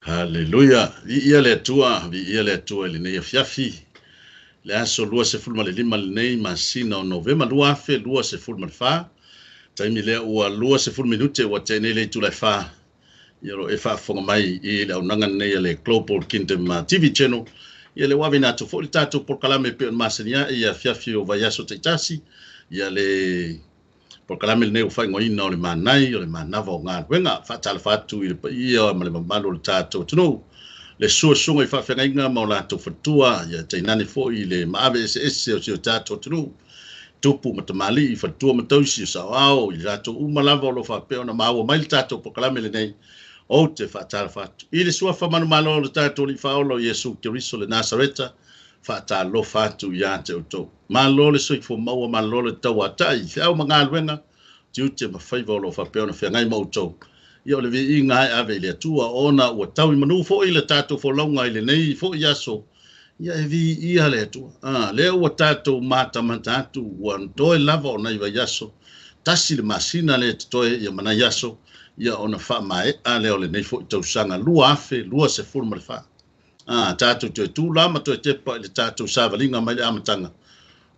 Haleluia! Viia le Atua, viia le Atua i lenei afiafi, le aso 25 lenei masina o Novema 2024. Taimi lea ua 20 minute ua tea nei le itula e 4. Ia o lo o e faafofoga mai i le auaunaga lenei a le Global Kingdom TV Channel. Ia lea ua aveina atu foi le tatou polokalame e pei ona masani ai i afiafi o vaiaso taitasi. Ia le polokalame lenei ua faaigoaina o le Manai o le Manava o Galuega. Faatalofa atu i le paia ma le mamalu o le tatou atunuu, le suasuga i faafeagaiga ma o latou faletua, ia tainane foi le maave eseese o si o tatou atunuu, tupu ma tamalii, faletua ma tausi, o saoao, i latou uma lava o lo o faapea ona maua mai le tatou polokalame lenei. Ou te faatalofa atu i le suafa manumalo o le tatou Alii Faaola o Iesu Keriso le Nasareta. Faatalofa atu ia te outou. Malo le soifua maua, malo le tauatai i feau ma galuega, tiute ma faiva o lo o faapea ona feagai ma outou. Ia o le viiga e ave i le Atua ona ua tau i manu foi le tatou folauga i lenei foi aso. Ia e viia le Atua. A, lea ua tatou matamata atu ua toe lava o nai vaiaso, tasi le masina lea e totoe ia ma nai aso, ia ona faamaea lea o lenei foi tausaga 2024. A, tatou toe tu la ma toe tepa i le tatou savaliga mai le amataga.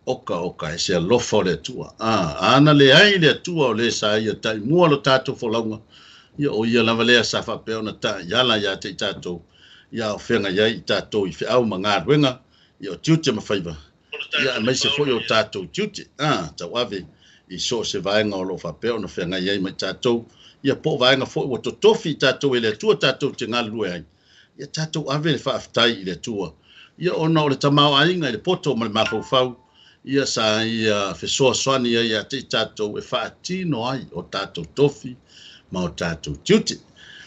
Oka oka e se alofa o le Atua. A, ana leai le Atua o le sa ia taimua lo tatou folauga, ia o ia lava lea sa faapea ona taiala ia te i tatou, ia o feagai ai i tatou i feau ma galuega, ia o tiute ma faiva, ia aemaise foi o tatou tiute, a, tauave i so o se vaega o lo o faapea ona feagai ai ma i tatou, ia po o vaega foi ua totofi i tatou e le Atua tatou te galulue ai. Ia tatou ave le faafetai i le Atua, ia ona o le tamaoaiga i le poto ma le mafaufau, ia sa ia fesoasoani ai ia te i tatou e faatino ai o tatou tofi ma o tatou tiute.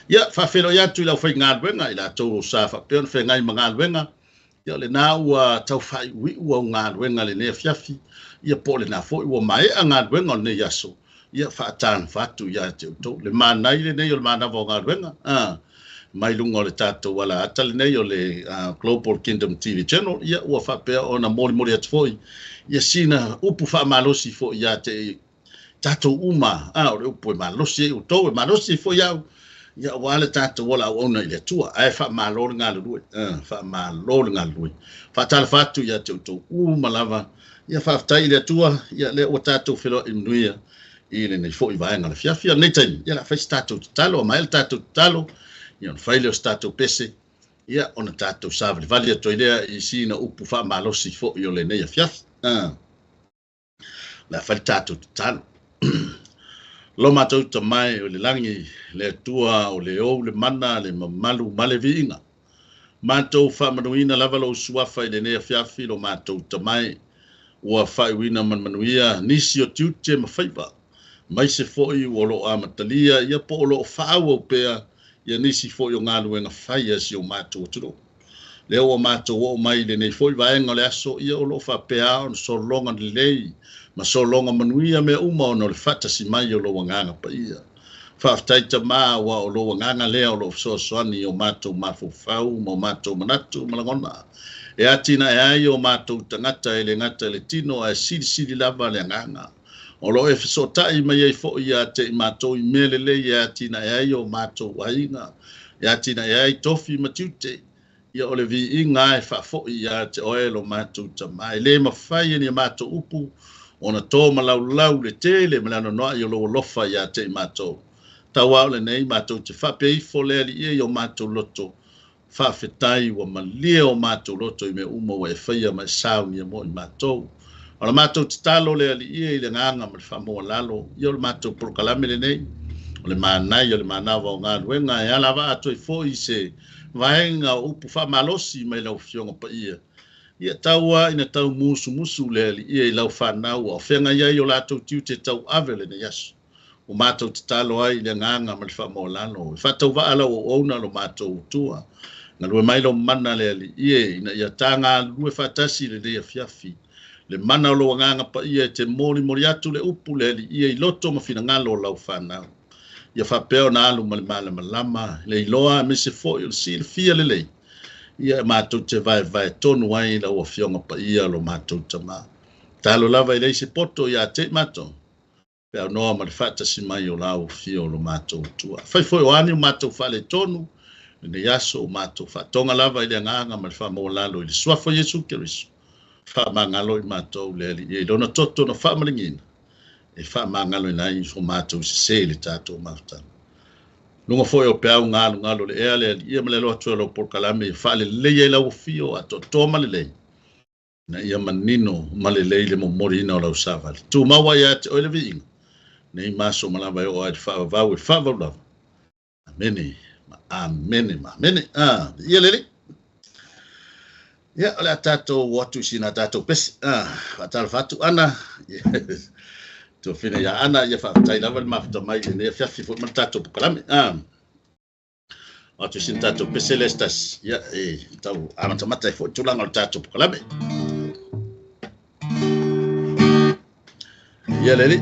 Ia faafeiloai atu i le aufaigaluega, i latou sa faapea ona feagai ma galuega, ia o lena ua tau faaiuiu au galuega i lenei afiafi, ia po o lena foi ua maea galuega o lenei aso, ia faatalofa atu ia te outou. Le manai lenei o le manava o galuega, mai luga o le tatou alaata lenei o le Global Kingdom TV Channel, ia ua faapea ona molimoli atu foi ia sina upu faamalosi foi ia te tatou uma, a o le upu e malosi ai outou, e malosi ai foi au, ia aua le tatou ola auauna i le Atua. Ae faamalo le galulue, faamalo le galulue. Faatalofa atu ia te outou uma lava, ia faafetai i le Atua, ia lea ua tatou feiloai manuia i lenei foi vaega o le afiafi. O lenei taimi, ia o le a fai se tatou tatalo, a maea le tatou tatalo, ia ona fai lea o se tatou pese, ia ona tatou savalivali atu ai lea i sina upu faamalosi foi o lenei afiafi. Le a fai le tatou tatalo. Lo matou Tama e o le lagi, le Atua o le ou le mana, le mamalu ma le viiga. Matou faamanuina lava lou suafa i lenei afiafi, lo matou Tama e, ua faaiuina ma le manuia nisi o tiute ma faiva, maise foi ua o lo o amatalia ia po o lo o faaauau pea ia nisi foi o galuega fai a si o matou atunuu. Lea ua matou oo mai i lenei foi vaega o le aso, ia o lo o faapea ona sologa lelei ma sologa manuia mea uma ona o le faatasi mai o lou Agaga Paia. Faafetai Tama, aua o lou Agaga lea o lo o fesoasoani i o matou mafaufau ma o matou manatu ma lagona, e atinae ai o matou tagata e le gata i le tino ae silisili lava le agaga. O lo o e fesootai mai ai foi ia te i matou i mea lelei e atinae ai o matou aiga, e atinae ai tofi ma tiute. Ia o le viiga e faafoi ia te oe lo matou Tama. E le mafai e ni a matou upu ona to ma laulau le tele ma le anoanoai o lou alofa ia te i matou. Tau lava o lenei matou te faapea ifo le Alii e i o matou loto, Faafetai ua malie o matou loto i mea uma ua e faia ma e saunia mo i matou. O la matou tatalo le Alii e i le agaga ma le faamaualalo, ia o le matou polokalame lenei, o le manaia o le manava o galuega e alavaa atu ai foi se vaega o upu faamalosi mai lau Afioga Paia. Ia tau lava ina tau musumusu le Alii e i lau fanau a o feagai ai o latou tiute tauave o lenei aso. Ua matou tatalo ai i le agaga ma le faamaualalo, e faatauvaa lau auauna lo matou Atua. Galue mai lou mana le Alii e, ina ia ta galulue faatasi i lenei afiafi. Le mana o lou Agaga Paia e te molimoli atu le upu le Alii e i loto ma finagalo o lau fanau. Ia faapea ona alu ma le malamalama, le iloa aemaise foi o le silafia lelei. Ia e matou te vaevae tonu ai lau Afioga Paia lo matou Tama. Talo lava e leai se poto ia te i matou. Pe aunoa ma le faatasi mai o lau Afio lo matou Atua. Afai foi o a ni o matou faaletonu, Lenei aso o matou faatoga lava i le agaga ma le faamaualalo i le suafa o Iesu Keriso. Faamagalo i matou le Alii i lona toto na faamaligiina e faamagaloina ai so matou sese i le tatou mafutaga. Luga foi o peau galugalo le ea le Alii ma le alo atu o lau polokalame e faalelei ai lau afio atoatoa ma lelei. Na ia manino ma lelei le momoliina o lau savali. Tumau ai ia te oe le viiga. Nei maso ma lava e oo ai le faavavau e faavavau lava. Amene. Ma amene ma amene. Ia lele. Ia, o le a tatou o atu i sina tatou pese. Faatalofa atu Ana. Yes. Tuafine ia Ana, ia faafetai lava le mafuta mai i lenei afiafi foi ma le tatou polokalame. O atu i sina tatou pese le se tasi. Ia, e tau amatamata ai foi tulaga o le tatou polokalame. Ia lele.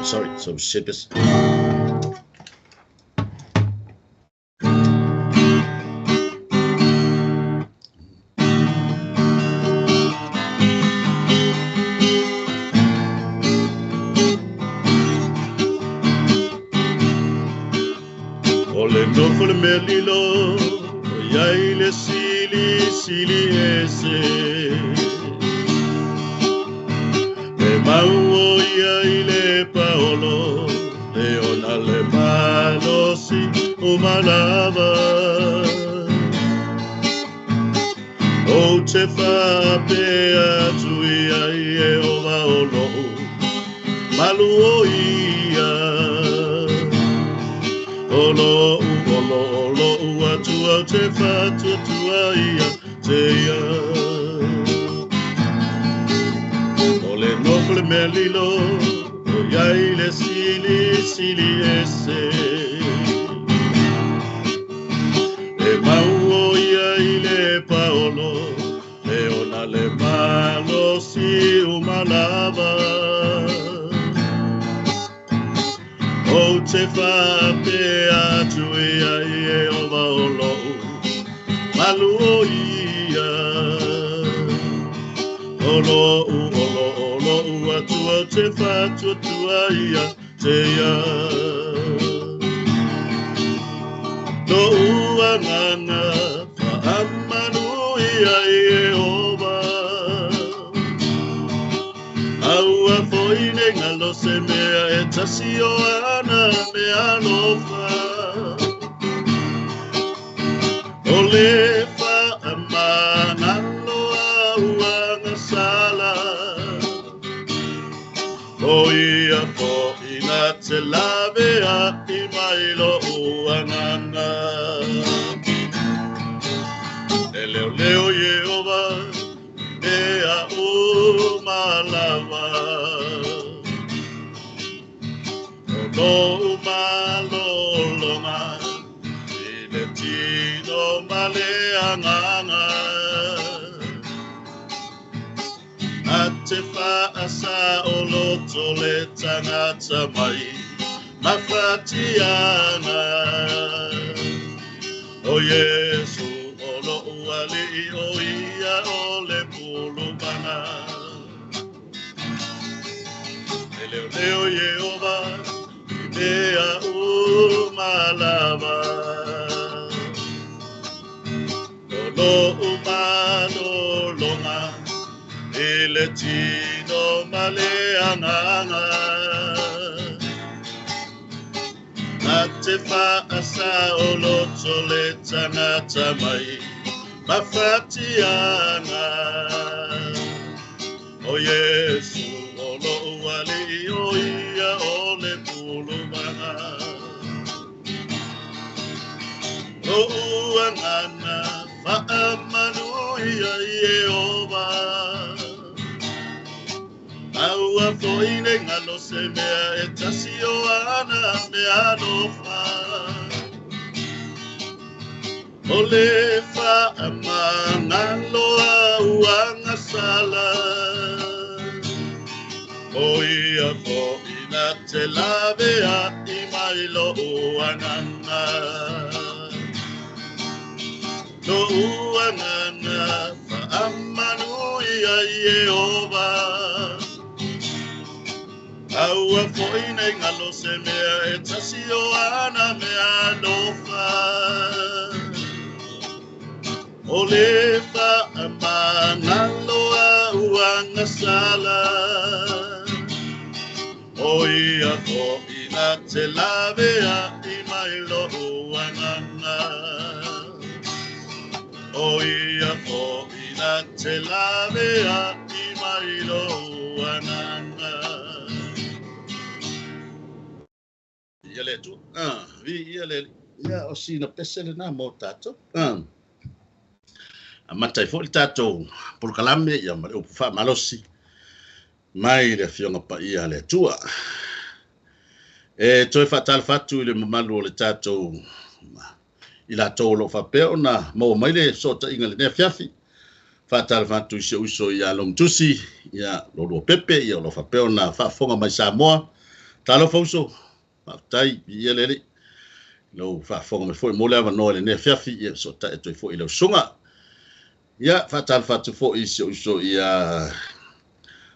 Sorry, so sepes. O le nofo le mea lilo, o iai le sili sili ese. E mau o ia i le paolo, le ona le malosi o malava. O te whapea atu ia i e ova o lou, malu o ia. O lou, o lou, o lou atu au te whatuatua ia te ia. O le nofo le mea lilo, o iai le sili sili ese. E mau o ia i le paolo, e ona le malosi umalava. O te whapea atu ia i e ova o lou, malu o ia. O lou, o lou, o lou atu au te whatuatua ia te ia. Lo'u agaga faamanu ia i Ieova. Aua foi nei galo se mea e tasi o ana mea alofa. O le faamagalo au agasala. O ia fo'i na te lave a'i mai lo'u agaga. E leoleo Ieova e a'u malava. O lo'u malologa i le tino ma le agaga. A te whaasa o loto le tangata mai mafatiaga. O Iesu o lo'u alii o ia o le pulumana. E leoleo Ieova i mea uma lava. O lo'u malologa i le tino ma le agaga. A te whaasa o loto le tangata mai mafatiaga. O Iesu o lo'u alii o ia o le pulumana. Lo'u agaga faamanu ia i Ieova. Aua foi nei galo se mea e tasi o ana mea alofa. O le faamagalo au agasala. O ia fo'i na te lave a'i mai lo'u agaga. Lo'u agaga Faamanuia Ieova. Aua foi nei galo se mea e tasi o ana mea alofa. O le faamagalo a ua gasala. O ia foʻi na te laveai mai loʻu agaga. O ia foʻi na te laveai mai loʻu agaga. Ia le Atua. Ah, viia le Alii. Ia, o sina pese lena mo tatou. Ah. Amata ai foi le tatou polokalame ia ma le upu faamalosi mai le Afioga Paia a le Atua. E toe faatalofa atu i le mamalu o le tatou i latou o lo o faapea ona maua mai le fesootaiga i lenei afiafi. Faatalofa atu i si ou uso ia Logitusi, ia Lolua Pepe, ia o lo o faapea ona faafofoga mai Samoa. Talofa uso, faafetai, viia le Alii. Lou faafofoga mai foi mo le avanoa i lenei afiafi, ia fesootai atu ai foi i lau susuga. Ia, faatalofa atu foi i si ou uso ia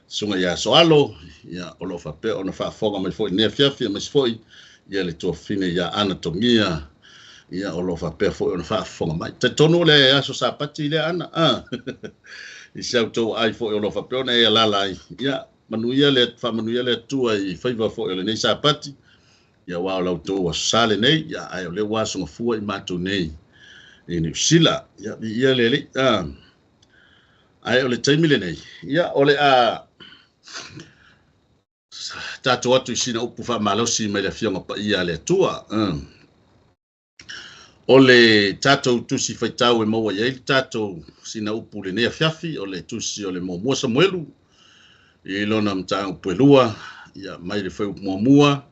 Susuga ia Soalo, ia, o lo o faapea ona faafofoga mai foi i lenei afiafi, aemaise foi ia le tuafafine ia Ana Togia, ia, o lo o faapea foi ona faafofoga mai. Talitonu o le aso Sapati lea, Ana, a, i si a outou aai foi o lo o faapea ona e alaala ai. Ia, manuia le, faamanuia le Atua i faiva foi o lenei Sapati, ia, aua o la outou aso sa lenei, ia, ae o lea ua aso gafua i matou nei i Niu Sila. Ia, viia le Alii. A. Ae o le taimi lenei, ia, o le a tatou atu i sina upu faamalosi mai le Afioga Paia a le Atua. O le tatou tusi faitau e maua i ai le tatou sina upu i lenei afiafi, o le tusi o le muamua Samuelu i lona mataupu e lua, ia, mai le fuaiupu muamua,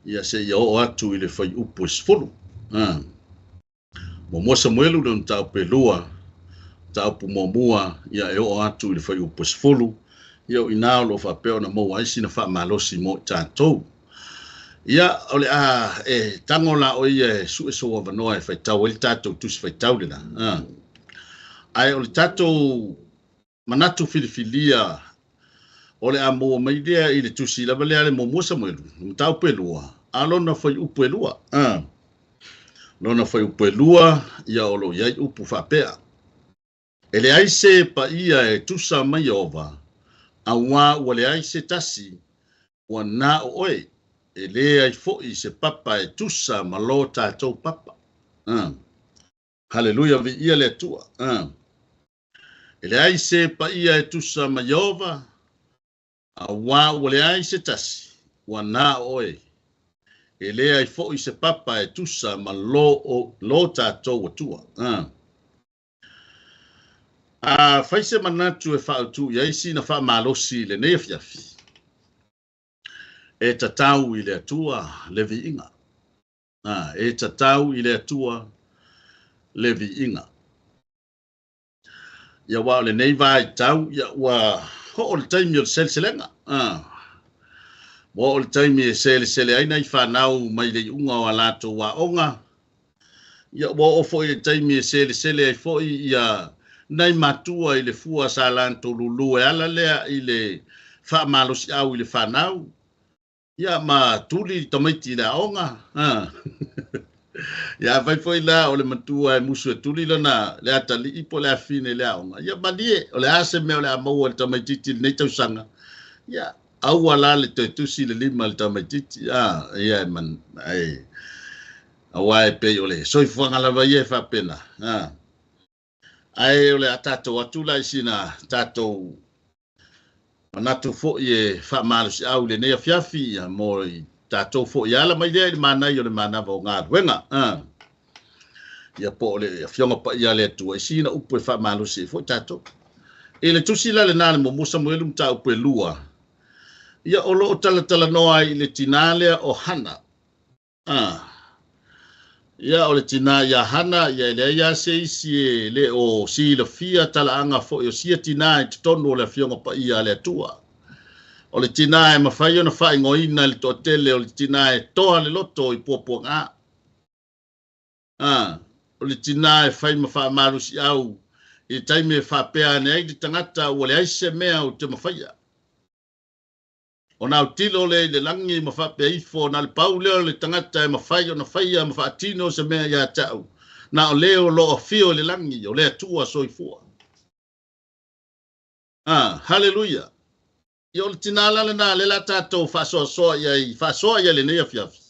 ia, seia oo atu i le fuaiupu e 10. Muamua Samuelu lona mataupu e lua, mataupu muamua, ia e oo atu i le fuaiupu e 10, ia o i ina o lo o faapea ona maua ai sina faamalosi mo i tatou. Ia, o le a e tago la ʻoe ia e sue sou avanoa e faitau ai le tatou tusi faitau lena. Ae o le tatou manatu filifilia o le a maua mai lea i le tusi lava lea a le muamua Samuelu, le mataupu e lua, a lona fuaiupu e lua. Lona fuaiupu e lua, ia o lo o i ai upu faapea, E leai se paia e tusa ma Ieova, auā ua leai se tasi ua na o oe, e leai foi se papa e tusa ma lo tatou papa. Haleluia, viia le Atua. E leai se paia e tusa ma Ieova, auā ua leai se tasi ua na o oe, e leai foi se papa e tusa ma lo tatou Atua. A fai se manatu e faaautu i ai sina faamalosi i lenei afiafi, e tatau i le Atua le viiga. E tatau i le Atua le viiga. Ia, aua o lenei vaitau, ia, ua oo le taimi o le seleselega. Ua oo le taimi e selesele ai nai fanau mai le iuga o a latou aoga. Ia, ua oo foi le taimi e selesele ai foi ia nai matua i le fua sa latou lulu e ala lea i le faamalosiau i le fanau. Ia, ma tuli tamaiti i le aoga. Ia, afai foi la o le matua e musu e tuli lana le atalii po o le afine i le aoga, ia malie, o le a se mea o le a maua e le tamaitiiti i lenei tausaga? Ia, aua la le toe tusi le lima i le tamaitiiti. Ia, e man, ai, aua e pei o le soifuaga lava ia e faapena. Ae o le a tatou atu la i sina tatou manatu foi e faamalosiau i lenei afiafi mo i tatou foi e ala mai lea i le manaia o le manava o galuega. Ia po o le Afioga Paia a le Atua i sina upu e faamalosi ai foi tatou. I le tusi la lena a le muamua Samuelu mataupu e lua, ia o lo o talatalanoa ai i le tinā lea o Hana. Ia, o le tinā iā Hana, ia e leai lava se isi e le o silafia talaaga foi o sia tinā i totonu o le Afioga Paia a le Atua. O le tinā e mafai ona faaigoaina e le toatele o le tinā e toa le loto i puapuaga. O le tinā e fai ma faamalosiau I le taimi e faapea ane ai le tagata ua leai se mea ou te mafaia. Ona autilo lea i le lagi ma faapea ifo, na o le pau lea o le tagata e mafai ona faia ma faatino se mea ia te au, na o le o lo o afio i le lagi, o le Atua soifua. Ah, haleluia! Ia o le tinā la lenā lea o le a tatou faasoasoa i ai, faasoa i ai lenei afiafi.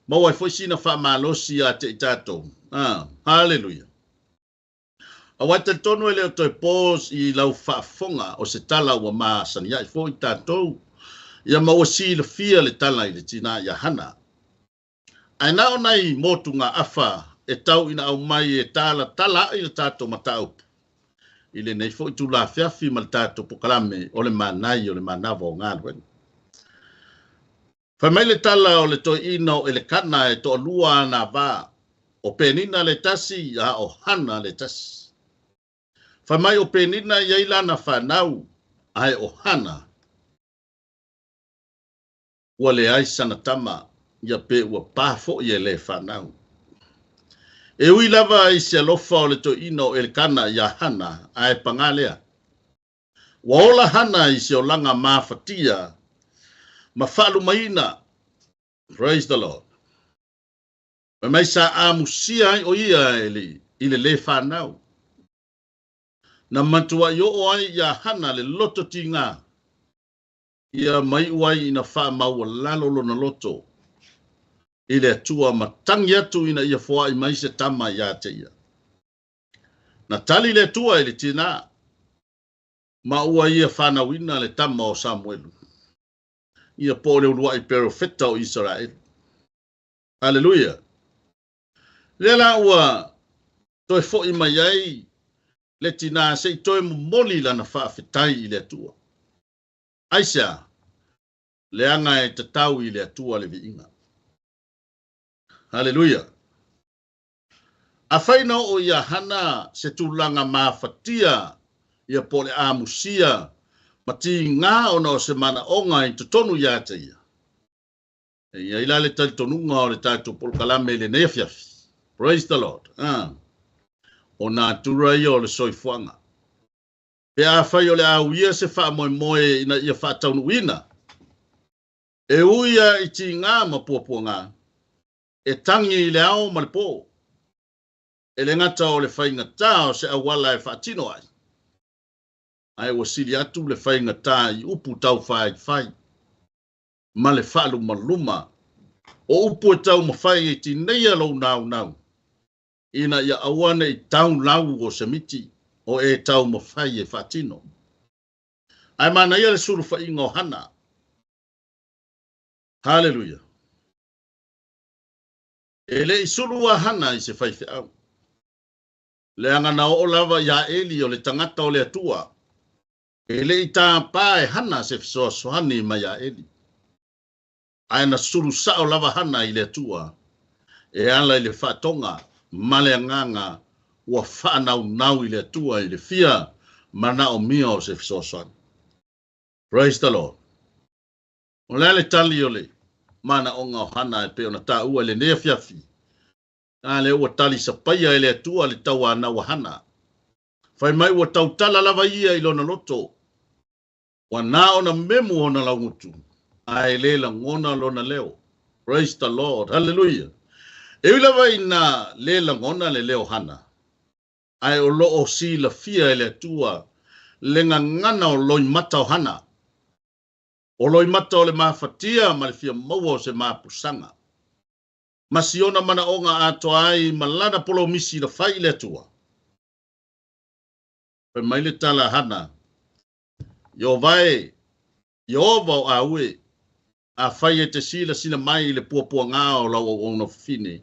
Maua ai foi sina faamalosi ia te i tatou. Ah, haleluia! Aua e talitonu e le o toe po i lau faafofoga o se tala ua masaniai foi tatou, ia ma ua silafia le tala i le tinā ia Hana. Ae na o nai motugaafa e tau ina aumai e talatala ai le tatou mataupu i lenei foi itula afiafi ma le tatou pokalame o le Manai o le Manava o Galuega. Fai mai le tala o le toeaina o Elekana e toalua ana va, o Penina le tasi a o Hana le tasi. Fai mai o Penina e i ai lana fanau, ae o Hana ua leai sana tama, ia pe ua pa foi e le fanau. E ui lava i se alofa o le toeaina o Elekana iā Hana, ae pagā lea. Ua ola Hana i se olaga mafatia ma faalumaina. Praise the Lord. Fai mai sa amusia ai o ia i le lē fanau. Na matuai oo ai iā Hana le loto tigā, ia ma iu ai ina faamaualalo lona loto i le Atua ma tagi atu ina ia foai mai se tama ia te ia. Na tali le Atua i le tinā, ma ua ia fanauina le tama o Samuelu, ia po o le uluai perofeta o Isaraelu. Aleluia! Lea la ua toe foi mai ai le tinā se i toe momoli lana faafetai i le Atua. Aisea? Leaga e tatau i le Atua le viiga. Aleluia! Afai na oo ia Hana se tulaga mafatia ia po o le amusia ma tigā ona o se manaoga i totonu ia te ia, e i ai la le talitonuga o le tatou polokalame i lenei afiafi. Praise the Lord. Ah. O natura ia o le soifuaga. Pe afai o le a uia se faamoemoe ina ia faataunuuina, e ui a i tigā ma puapuagā, e tangi i le ao ma le pō. E le gata o le faigata o se auala e faatino ai, ae ua sili atu le faigata i upu taufaifai ma le faalumaluma o upu e taumafai e tineia lou naunau ina ia aua ne i tau lau o se miti o e taumafai e faatino. Ae manaia le sulufaiga o Hana. Haleluia! E le i sulu a Hana i se faifeau. Leaga na oo lava iā Eli o le tagata o le Atua. E le i tāpā e Hana se fesoasoani mai iā Eli. Ae na sulu sao lava Hana i le Atua e ala i le faatoga ma le agaga ua faanaunau i le Atua i le fia manaomia o se fesoasoani. Praise the Lord. O le a le tali o le manaoga o Hana e pei ona taua i lenei afiafi? A lea ua tali sapaia e le Atua le tauanau a Hana. Fai mai ua tautala lava ia i lona loto, ua na ona memu ona laugutu, ae le lagona lona leo. Praise the Lord. Hallelujah. E ui lava ina le lagona le leo o Hana, ae o lo o silafia e le Atua le gagana o loimata o Hana. O loimata o le mafatia ma le fia maua o se mapusaga. Ma si ona manaoga atoa ai ma lana polomisi na fai i le Atua. Fai mai le tala a Hana, Ieova e, Ieova o Aue, afai e te silasila mai i le puapuagā o lau auauna fafine,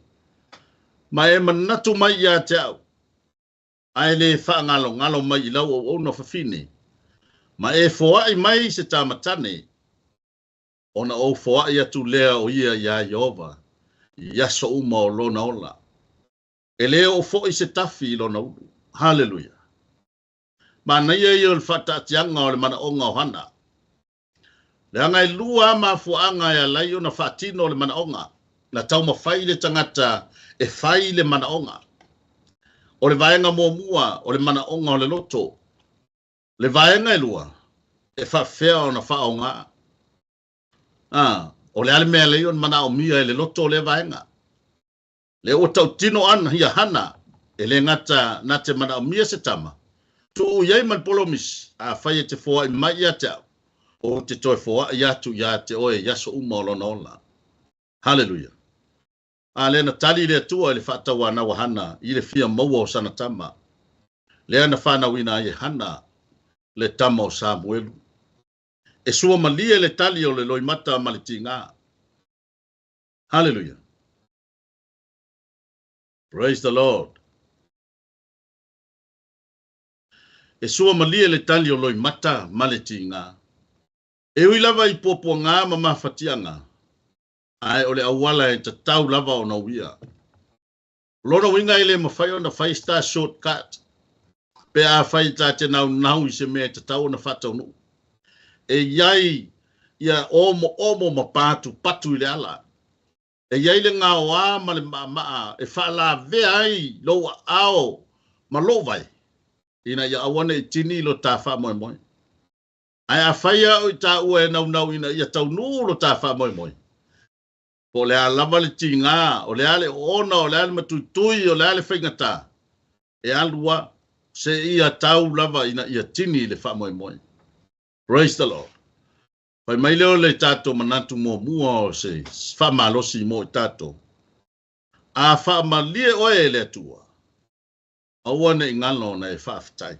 ma e manatu mai ia te au, ae le faagalogalo mai i lau auauna fafine, ma e foai mai se tama tane, ona ou foai atu lea o ia iā Ieova i aso uma o lona ola. E le oo foi se tafi i lona ulu. Haleluia! Manaia ia o le faataatiaga o le manaoga o Hana. Leaga e lua a mafuaaga e ala ai ona faatino le manaoga, na taumafai le tagata e fai le manaoga. O le vaega muamua o le manaoga o le loto. Le vaega e lua, e faafefea ona faaaoga. A, o le a le mea e alai ona manaomia e le loto o lea vaega? Lea ua tautino ana ia Hana, e le gata na te manaomia se tama, tuu i ai ma le polomisi, afai e te foai mai ia te au, ou te toe foai atu ia te oe i aso uma o lona ola. Haleluia! A lea na tali le Atua i le faatauanau a Hana i le fia maua o sana tama, lea na fanauina ai e Hana le tama o Samuelu. E sua malie le tali o le loimata ma le tiga. Haleluia! Praise the Lord! E sua malie le tali o loimata ma le tiga. E ui lava i puapuaga ma mafatiaga, ae o le auala e tatau lava ona uia. O lona uiga e le mafai ona fai se ta short cut pe afai ta te naunau i se mea e tatau ona faataunuu. E i ai ia omoomo ma patupatu i le ala. E i ai le gaoa ma le maamaa e faalavea ai lou aao ma lou vae ina ia aua ne i tini lo ta faamoemoe. Ae afai au i taua e naunau ina ia taunuu lo ta faamoemoe, po o le a lava le tiga, o le a le oona, o le a le matuitui, o le a le faigata, e alu lava seia tau lava ina ia tini i le faamoemoe. Praise the Lord. Fai mai lea o le tatou manatu muamua o se faamalosi mo i tatou. A faamalie oe e le Atua, aua ne i galo ona e faafetai.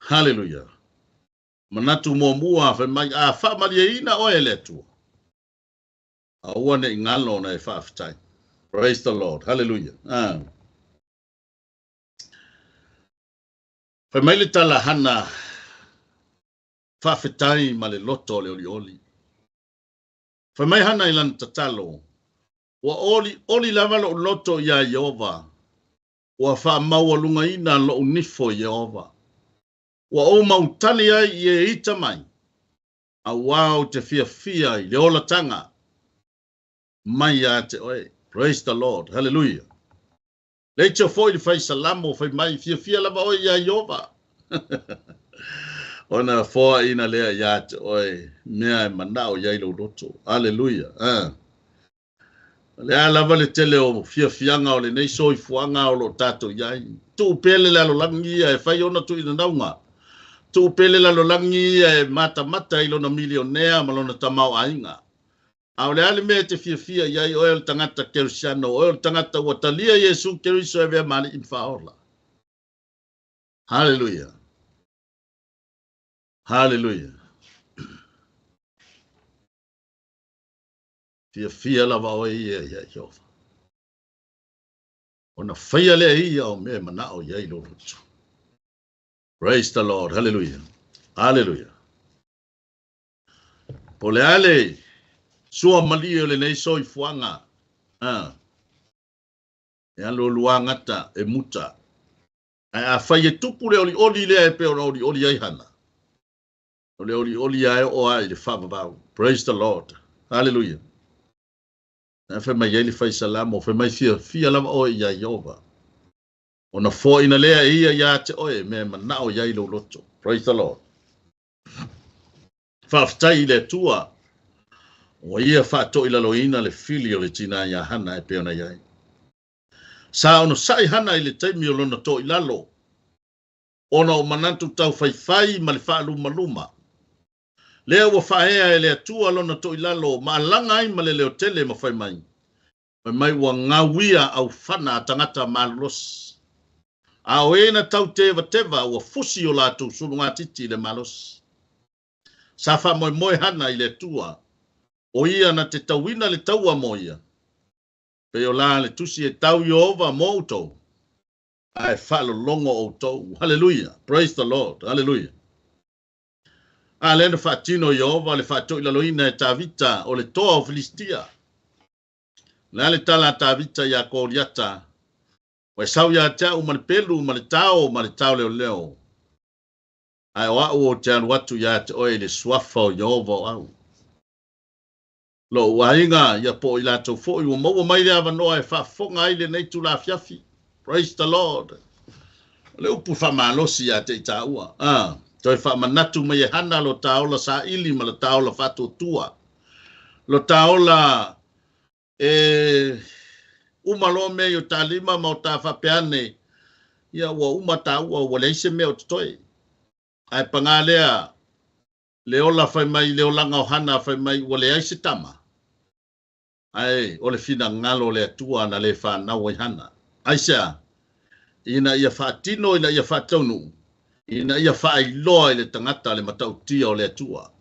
Haleluia. Manatu muamua fai mai, a faamalieina oe e le Atua, aua ne i galo ona e faafetai. Praise the Lord. Haleluia. Ah. Fai mai le tala Hana, faafetai ma le loto o le olioli. Fai mai Hana i lana tatalo, ua olioli lava lou loto iā Ieova, ua faamaualugaina lou nifo i Ieova. Ua ou mautali ai i e ita mai, auā ou te fiafia i le olataga mai ia te oe. Praise the Lord. Hallelujah. Leitio foi le fai salamo fai mai, fiafia lava oe iā Ieova. Ona foaina lea ia te oe mea e manao i ai lou loto. Hallelujah. O le a lava le tele o fiafiaga o lenei soifuaga o lo o tatou i ai. Tuu pea le lalolagi ia e fai ona tuuinanauga. Tuu pea le lalolagi ia e matamata i lona milionea ma lona tamaoaiga. A o le a le mea e te fiafia i ai oe o le tagata Kerisiano, oe o le tagata ua talia Iesu Keriso e avea ma Alii ma Faaola. Haleluia. Haleluia. Fiafia lava oe ia iā Ieova. Ona faia lea e ia o mea e manao i ai lou loto. Praise the Lord. Hallelujah. Hallelujah. Po o le a le sua malie o lenei soifuaga, a, e alualua gata e muta. Ae afai e tupu le olioli lea e pei ona olioli ai Hana, o le olioli lava e oo lava i le faavavau. Praise the Lord. Hallelujah. Na fai mai ai le fai salamo, fai mai fiafia lava oe iā Ieova. Ona foaina lea e ia iā te oe mea e manao i ai lou loto. Praise the Lord. Faafetai i le Atua ua ia faatoilaloina le fili o le tinā iā Hana e pei ona i ai. Sa onosai Hana i le taimi o lona toilalo, ona o manatu taufaifai ma le faalumaluma. Lea ua faaea e le Atua lona toilalo ma alaga ai ma le leotele ma fai mai, fai mai ua gauia aufana a tagata malolosi. A o e na tau tevateva ua fusi o latou sulugatiti i le malosi. Sa faamoemoe Hana i le Atua, o ia na te tauina le taua mo ia. Pei o la le tusi e tau Ieova mo outou, ae faalologo outou. Haleluia! Praise the Lord! Haleluia! A lea na faatino e Ieova le faatoilaloina e Tavita o le toa o Filistia. O le a le tala a Tavita iā Koliata, Ua e sau ia te au ma le pelu ma le tao ma le taoleoleo, ae o au ou te alu atu ia te oe i le suafa o Ieova o au. Lou aiga, ia po o i latou foi ua maua mai le avanoa e faafofoga ai lenei itula afiafi. Praise the Lord. O le upu faamalosi ia te i tāua. Toe faamanatu mai e Hana lo tā ola saili ma lo tā ola faatuatua. Lo tā ola e uma loa mea i o tā lima ma o tā faapea ane, ia ua uma tāua ua leai se mea o totoe. Ae pagā lea le ola fai mai le olaga o Hana fai mai ua leai se tama. Ae o le finagalo o le Atua na le fanau ai Hana. Aisea? Ina ia faatino, ina ia faataunuu, ina ia faailoa i le tagata le matautia o le Atua.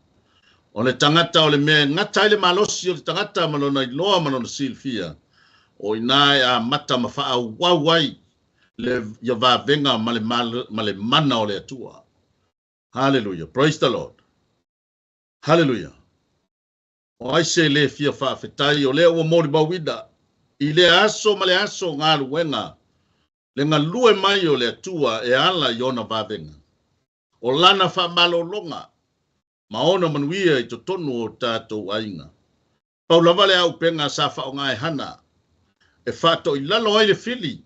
O le tagata o le mea e gata ai le malosi o le tagata ma lona iloa ma lona silafia, o i ina e amata ma faaauau ai le ia vavega ma le mana o le Atua. Haleluia. Praise the Lord. Haleluia. O ai se lē fia faafetai o lea ua molimauina i lea aso ma le aso galuega le galue mai o le Atua e ala i ona vavega, o lana faamalologa ma ona manuia i totonu o tatou aiga. Pau lava le auupega sa faaaoga e Hana e faatoilalo ai le fili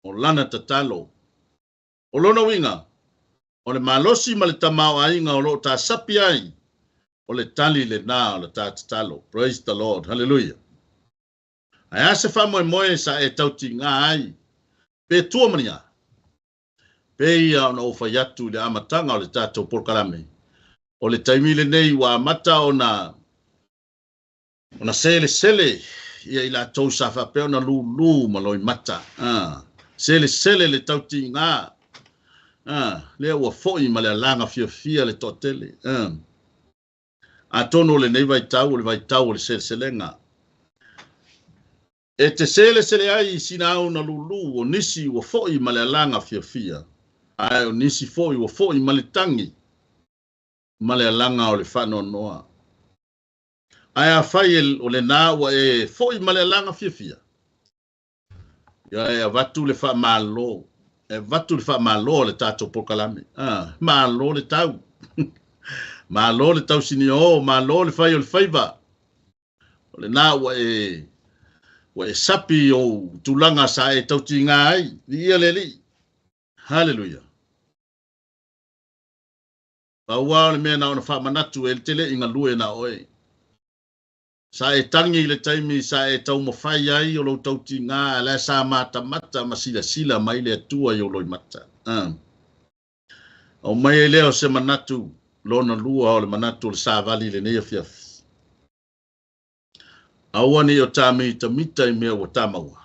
o lana tatalo. O lona uiga, o le malosi ma le tamaoaiga o lo o tasapi ai, o le tali lenā o le ta tatalo. Praise the Lord. Hallelujah. Ae a se faamoemoe sa e tautigā ai, pe tua ma ni a? Pei ona ou fai atu i le amataga o le tatou polokalame, o le taimi lenei ua amata ona Ona selesele ia i latou sa faapea ona lūlū ma loimata. Selesele le tautigā, lea ua foi ma le alaga fiafia le toatele. Atonu o lenei vaitau o le vaitau o le seleselega. E te selesele ai i sina au na lūlū, o nisi ua foi ma le alaga fiafia, ae o nisi foi ua foi ma le tagi ma le alaga o le faanoanoa. Ae afai o lenā ua e foi ma le alaga fiafia, ia e avatu le faamalo, e avatu le faamalo a le tatou polokalame. Ah, malo le tau. Malo le tausinio, malo le fai o le faiva. O lenā ua e sapi i ou tulaga sa e tautigā ai. Viia le Alii. Haleluia. Pau lava o le mea na ona faamanatu e te le i galue na oe. Sa e tagi i le taimi sa e taumafai ai o lou tautigā a la sa matamata ma silasila mai le Atua i ou loimata. Aumai ai lea o se manatu lona lua o le manatu o le savali i lenei afiafi. Aua ne i o ta mitamita i mea ua ta maua.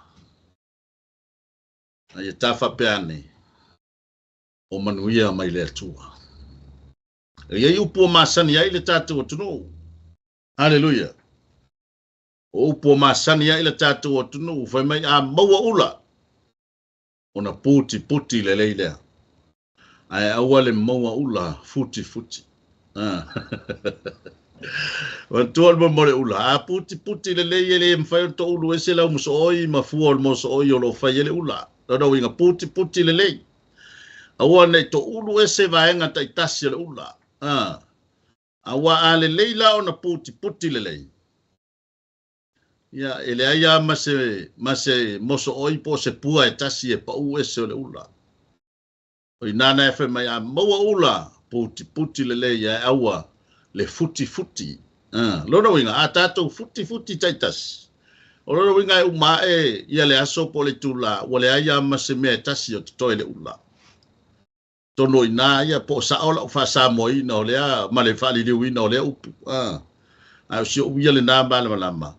A ia ta faapea ane, o manuia mai le Atua. E i ai upu ua masani ai le tatou atunuu. Haleluia. O upu ua masani ai le tatou atunuu, fai mai a maua ula, ona putiputi lelei lea. Ae aua le maua ula futifuti. Manatua le mea o le ula, a putiputi lelei e le mafai ona toulu ese lau mosooi ma fua o le mosooi o lo o fai ai le ula. Lona uiga, putiputi lelei. Aua ne i toulu ese vaega taitasi o le ula. Aua a lelei la ona putiputi lelei, ia, e leai lava ma se, ma se mosooi po o se pua e tasi e pau ese o le ula. O i nā e fai mai, a maua ula, putiputi lelei, ae aua le futifuti. Lona uiga, a tatou futifuti taitasi, o lona uiga e uma ae ia le aso po o le itulā, ua leai lava ma se mea e tasi o totoe le ula. Tonu o i ina ia, po o sao lau faasamoaina o lea ma le faaliliuina o lea upu. Ae o si ou ia lenā malamalama,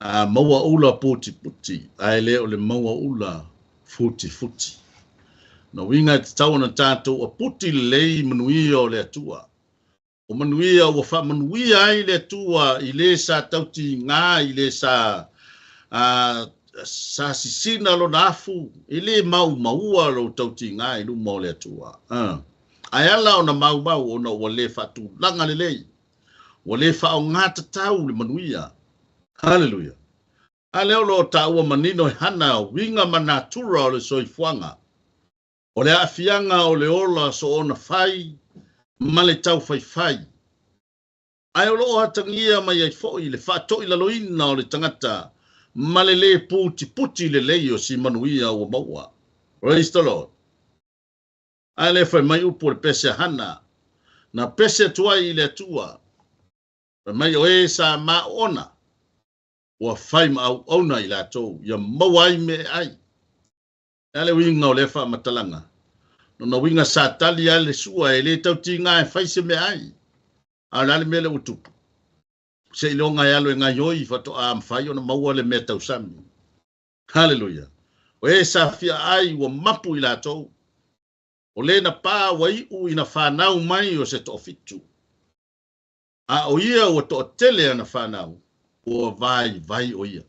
a maua ula putiputi, ae le o le maua ula futifuti. Na uiga e tatau ona tatou aputi lelei manuia o le Atua. O manuia ua faamanuia ai le Atua i le sa tautigā, i le sa sa sisina lona afu, e le maumaua lou tautigā i luma o le Atua. Ae ala ona maumau ona ua le faatulaga lelei, ua le faaaogatatau le manuia. Haleluia. A lea o lo o taua manino e Hana uiga ma natura o le soifuaga. O le aafiaga o le ola soona fai ma le taufaifai. Ae o lo o atagia mai ai foi le faatoilaloina o le tagata ma le lē putiputi lelei o si manuia ua maua. Praise the Lord. Ae le fai mai upu o le pese a Hana, na pese atu ai i le Atua, fai mai o e sa maoona, ua fai ma auauna i latou, ia maua ai mea e ai. E a le uiga o lea faamatalaga? Lona uiga sa tali lava le sua e le tautiga e fai se meaai. A o le a le mea lea ua tupu? Seiloga e alu e gaioi faatoa mafai ona maua le mea tausami. Haleluia! O e sa fia ai ua mapu i latou. O le na pa ua iu ina fanau mai o se toafitu. A o ia ua toatele ana fanau, ua vaivai o ia.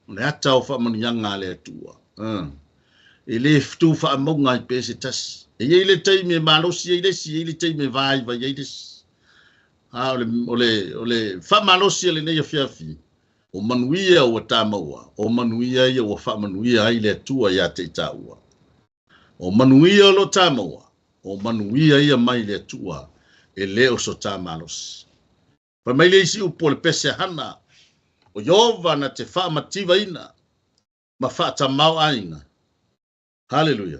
O le ata o faamanuiaga a le Atua. E le tu faamauga ai pea se tasi. E i ai le taimi e malosi ai le isi, e i ai le taimi e vaivai ai le isi. A o le, o le, o le faamalosi a lenei afiafi, o manuia ua ta maua, o manuia ia ua faamanuia ai le Atua ia te i tāua. O manuia o lo ta maua, o manuia ia mai le Atua, e le o so tā malosi. Fai mai le isi upu o le pese a Hana, o Ieova na te faamativaina ma faatamaoaiga. Haleluia!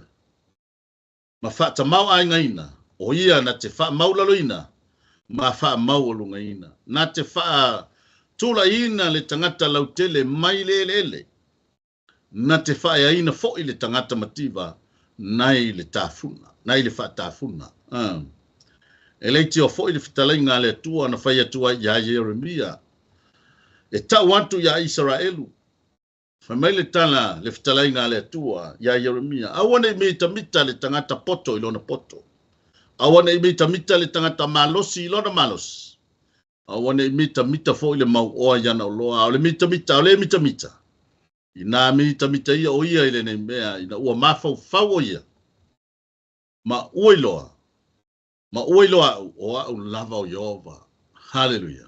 Ma faatamaoaigaina, o ia na te faamaulaloina ma faamaualugaina, na te faatulaiina le tagata lautele mai le eleele, na te faaeaina foi le tagata mativa nai le tafuna, nai le faatafuna. E leitioa foi le fetalaiga a le Atua na fai atu ai iā Ieremia, e tau atu iā Isaraelu. Fai mai le tala, le fetalaiga a le Atua iā Ieremia, Aua ne i mitamita le tagata poto i lona poto, aua ne i mitamita le tagata malosi i lona malosi, Aua ne i mitamita foi le mauoa i ana oloa, a o le mitamita, a o le mitamita, inā mitamita ia o ia i lenei mea, ina ua mafaufau o ia, ma ua iloa, ma ua iloa au, o au lava o Ieova. Haleluia!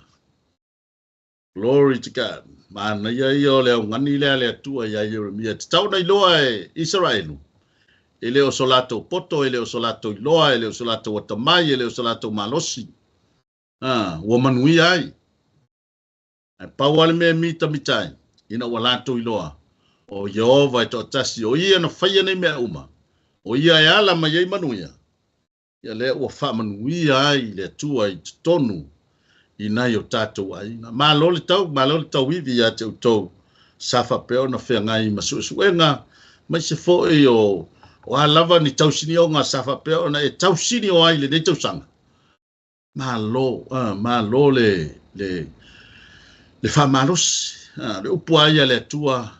Glory to God. Manaia ia o le augani lea a le Atua iā Ieremia, e tatau ona iloa e Isaraelu, e le o so latou poto, e le o so latou iloa, e le o so latou atamai, e le o so latou malosi, A, ua manuia ai. Ae pau lava le mea e mitamita ai, ina ua latou iloa, o Ieova e toatasi, o Ia na faia nei mea uma, o Ia e ala mai ai manuia, ia lea ua faamanuia ai le Atua i totonu i nai o tatou aiga. Malo le tau, malo le tauivi ia te outou sa faapea ona feagai ma suesuega, maise foi o, o a lava ni tausinioga sa faapea ona e tausinio ai i lenei tausaga. Malo, malo le, le, le faamalosi. Le upu a ia a le Atua,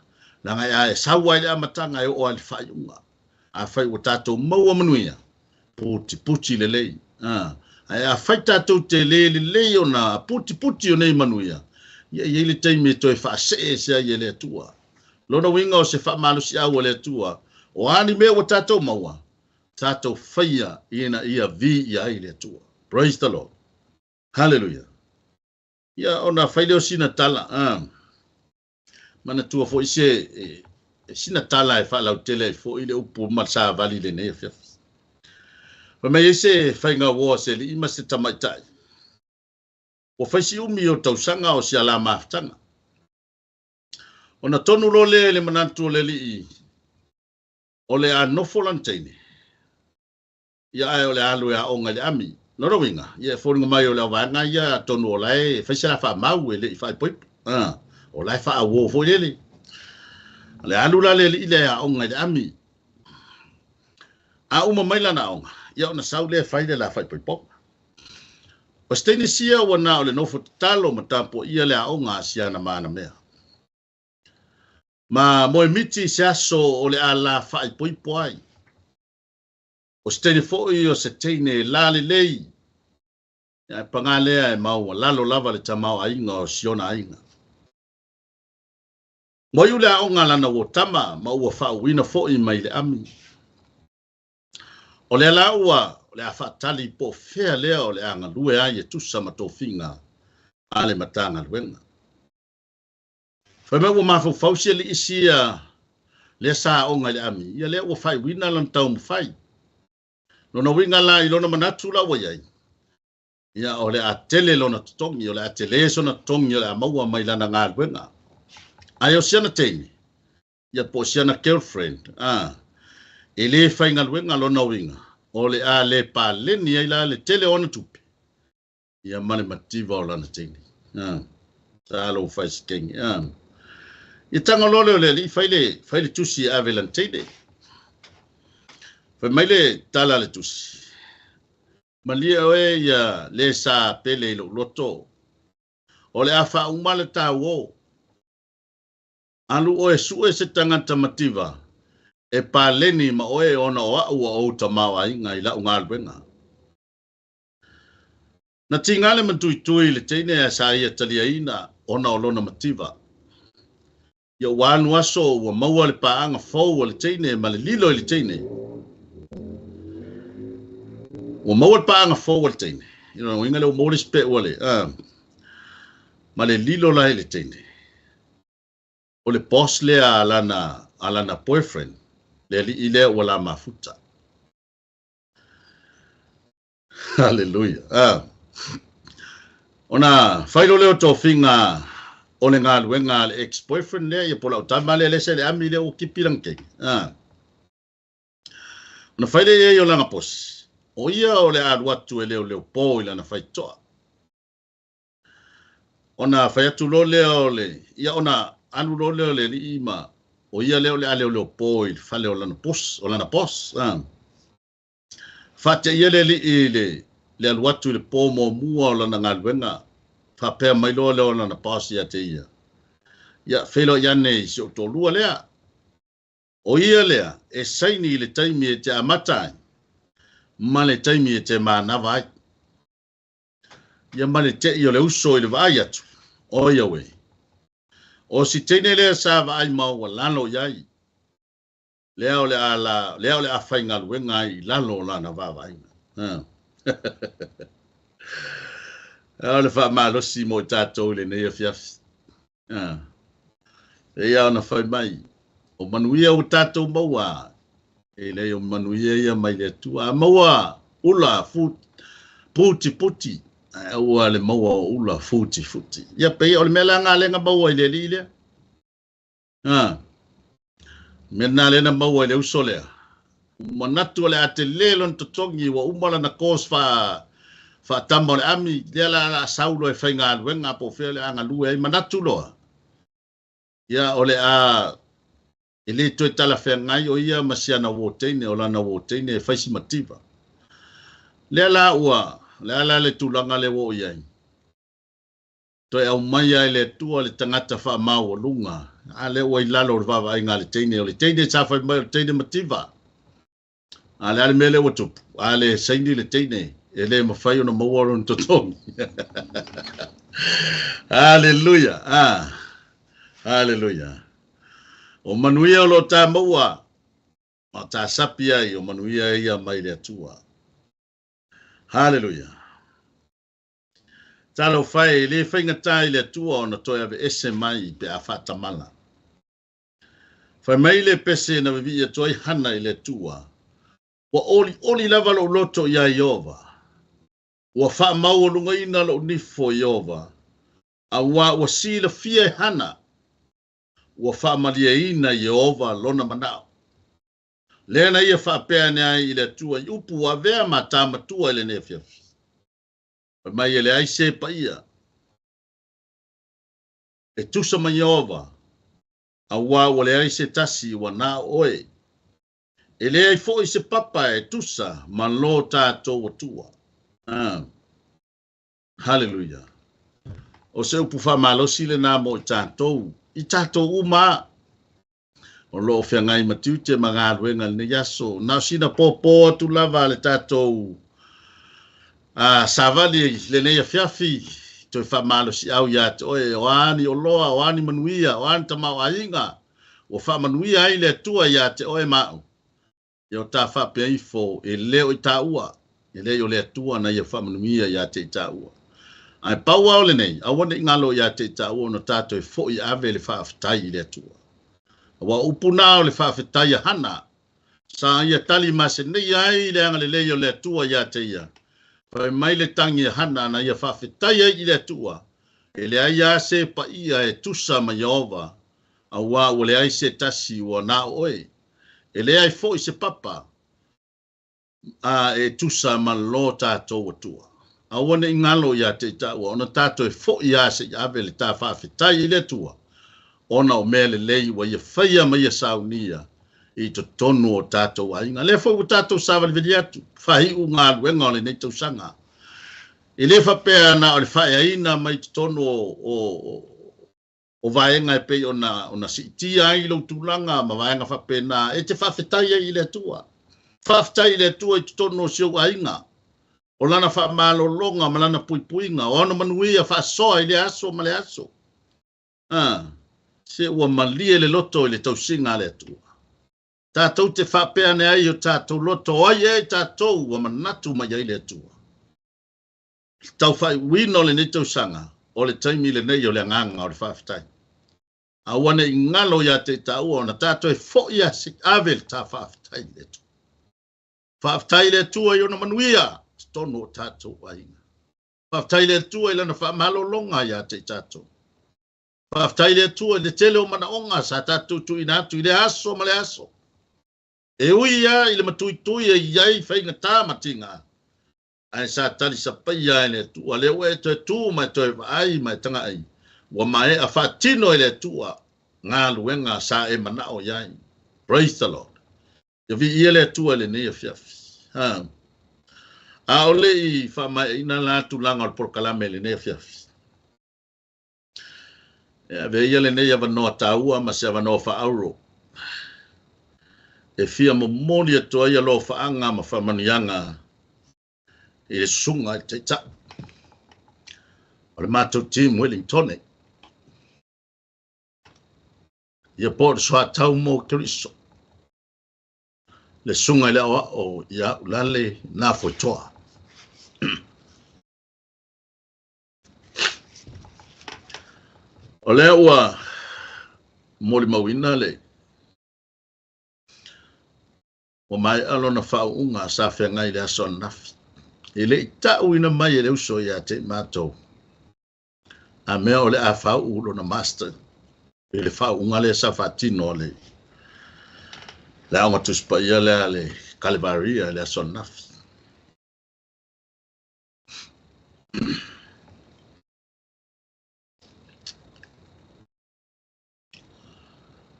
leaga e a e sau ai le amataga e oo ai le faaiuga. Afai ua tatou maua manuia, putiputi lelei. Ae afai tatou te le lelei ona putiputi o nei manuia, ia e i ai le taimi e toe faasee ese ai e le Atua. Lona uiga o se faamalosiau a le Atua, o a ni mea ua tatou maua, tatou faia ina ia viia ai le Atua. Praise the Lord. Hallelujah. Ia ona fai lea o sina tala. Manatua foi se e, e sina tala e faalautele ai foi le upu ma le savali i lenei afiafi. Fai mai ai se faiga uoa se alii ma se tamaitai. Ua fai si umi o tausaga o si ala mafutaga. Ona tonu loa lea i le manatu o le alii o le a nofo lana teine, ia ae o le a alu e aoga i le ami. Lona uiga, ia e foliga mai o le auvaega ia atonu o la e fai se la faamau e le i faaipoipo. O la e faaauo foi lele. O le a alu la le alii lea e aoga i le ami. A uma mai lana aoga, ia ona sau lea e fai le la faaipoipoga. O se teine sia ua na o le nofo tatalo ma tapuaia le aoga a si ana manamea. Ma moemiti i se aso o le a la faaipoipo ai. O se teine foi o se teine e la lelei, ae paga lea e maualalo lava le tamaoaiga o si ona aiga. Ua iu le aoga a lana uotama ma ua faauuina foi mai le ami. O lea la ua o le a faatali po o fea lea o le a galue ai e tusa ma tofiga a le Matagaluega. Fai mai ua mafaufau si alii sia lea sa aoga i le ami, ia lea ua faaiuina lana taumafai. Lona uiga la i lona manatu la ua i ai, ia o le a tele lona totogi, o le a tele sona totogi o le a maua mai lana galuega. Ae o siana teine, ia po o siana girlfriend, a, e le faigaluega lona uiga, o le a le paleni ai la le tele o ona tupe, ia ma le mativa o lana teine. A, talofa e se teine. A. Ia tago loa lea o le alii fai le, fai le tusi e ave i lana teine. Fai mai le tala a le tusi, Malie oe ia le sa pele i lou loto, o le a faauma le tauo. Alu oe sue se tagata mativa e paleni ma oe ona o a'u ua ou tamaoaiga i la'u galuega. Na tiga le matuitui i le teine ae sa ia taliaina ona o lona mativa. Ia ua alu aso ua maua le paaga fou a le teine ma le lilo i le teine. Ua maua le paaga fou a le teine. I lona uiga lea ua maua le isi pe'u a le, ma le lilo la i le teine. O le boss lea a lana, a lana boyfriend, le alii lea ua la mafuta. Haleluia. Ah. Ona fai loa lea o tofiga o le galuega a le ex-boyfriend lea, ia po o lau tama lea lea sa i le ami lea ua kipi lana keiki. Ah. Ona fai lea i ai o lana posi, o ia o le a alu atu e leoleo po i lana faitotoa. Ona fai atu loa lea o le, ia ona alu loa lea o le alii ma o ia lea o le a leoleo po i le fale o lana boss, o lana boss. Ah. Faateia le alii i le, le alu atu i le po muamua o lana galuega, faapea mai loa lea o lana boss ia te ia, Ia, feiloai ane i si ou toalua lea. O ia lea e saini i le taimi e te amata ai ma le taimi e te manava ai. Ia ma le tei o le uso i le vaai atu, oi auē! O si teine lea sa vaai maualalo i ai, lea o le a la, lea o le a faigaluega ai i lalo o lana vaavaaiga. O le faamalosi mo i tatou i lenei afiafi. E ia ona fai mai, o manuia ua tatou maua, e leai o manuia ia mai le Atua. A maua ula puti puti, ae aua le maua o ula futi futi. Ia pei o le mea la lena lea na maua i le alii lea. A, mea lena lea na maua i le uso lea. Ua manatu o le a tele lona totogi, ua uma lana course faa, faatama o le ami, lea la a sau loa e faigaluega po o fea o le a galue ai, manatu loa, ia o le a, e le toe talafeagai o ia ma siana uo teine, o lana uo teine e fai si mativa. Lea la ua, o le a la le tulaga lea ua oo i ai? Toe aumaia e le Atua le tagata faamaualuga, a lea ua i lalo o le vaavaaiga a le teine, o le teine sa fai mai o le teine mativa. A le a le mea lea ua tupu? A le saini le teine, e le mafai ona maua lona totogi. Haleluia! Ah, haleluia! O manuia o lo o ta maua, ma ta sapi ai o manuia ia mai le Atua. Haleluia! Talofa e, e le faigata i le Atua ona toe aveese mai pe a faatamala. Fai mai le pese na vivii atu ai Hana i le Atua, Ua olioli lava lou loto iā Ieova, ua faamaualugaina lou nifo i Ieova, auā ua silafia e Hana, ua faamalieina Ieova lona manao. Lea na ia faapea ane ai i le Atua i upu ua avea ma tā matua i lenei afiafi. Fai mai e leai se paia e tusa ma Ieova, auā ua leai se tasi ua na o oe. E leai foi se papa e tusa ma lo tatou Atua. Haleluia! O se upu faamalosi lena mo i tatou, i tatou uma a o lo o feagai ma tiute ma galuega i lenei aso. Na o sina pōpō atu lava a le tatou savali i lenei afiafi, toe faamalosiau ia te oe, o a ni oloa, o a ni manuia, o a ni tamaoaiga ua faamanuia ai le Atua ia te oe ma au. Ia o ta faapea ifo, e le o i taua, e leai o le Atua na ia faamanuia ia te i taua. Ae pau lava o lenei, aua ne i galo ia te i taua ona tatou e foi ave le faafetai i le Atua. Aua o upu na o le faafetai a Hana, sa ia tali maseneia ai le agalelei o le Atua ia te ia. Fai mai le tagi a Hana na ia faafetai ai i le Atua, e leai lava se paia e tusa ma Ieova. Auā ua leai se tasi ua na o oe, e leai foʻi se papa a e tusa ma lo tatou Atua. Aua ne i galo iā te i taua, ona tatou e foʻi lava se i ave le ta faafetai i le Atua, ona o mea lelei ua ia faia ma ia saunia i totonu o tatou aiga. Lea foi ua tatou savalivali atu, faaiu galuega o lenei tausaga. E le faapea na o le faaeaina mai totonu o vaega e pei ona siitia ai lou tulaga ma vaega faapena, e te faafetai ai i le Atua. Faafetai i le Atua i totonu o si ou aiga, o lana faamalologa ma lana puipuiga, o ana manuia faasoa i le aso ma le aso. Se ua malie le loto i le tausiga a le Atua. Tatou te faapea ane ai o tatou loto, o ai ea i tatou ua manatu mai ai le Atua. Le taufaaiuina o lenei tausaga, o le taimi lenei o le agaga o le faafetai. Aua ne i galo iā te i taua, ona tatou e foʻi lava se i ave le ta faafetai i le Atua. Faafetai i le Atua i ona manuia totonu o tatou aiga. Faafetai i le Atua i lana faamalologa iā te i tatou. Faafetai i le Atua i le tele o manaoga sa tatou tuuina atu i le aso ma le aso. E ui lava i le matuitui e i ai faigata ma tiga, ae sa talisapaia e le Atua. Lea ua e toe tu ma e toe vaai ma e tagai, ua maea faatino e le Atua galuega sa e manao i ai. Praise the Lord. Ia viia le Atua i lenei afiafi. A o le i faamaeaina la tulaga o le polokalame i lenei afiafi, e ave ia lenei avanoa taua ma se avanoa faaauro e fia momoli atu ai alofaaga ma faamanuiaga i le susuga i le Taitai o le matou team Wellington. Ia po o le soatau mo Keriso, le susuga i le aoao ia Ulalei na foetoa. O lea ua molimauina le ua maea lona faauuga sa feagai i le aso ananafi. E le i tauina mai e le uso ia te i matou, a mea o le a faauu lona master i le faauuga lea sa faatino le Aoga Tusi Paia lea le Kalevaria i le aso ananafi.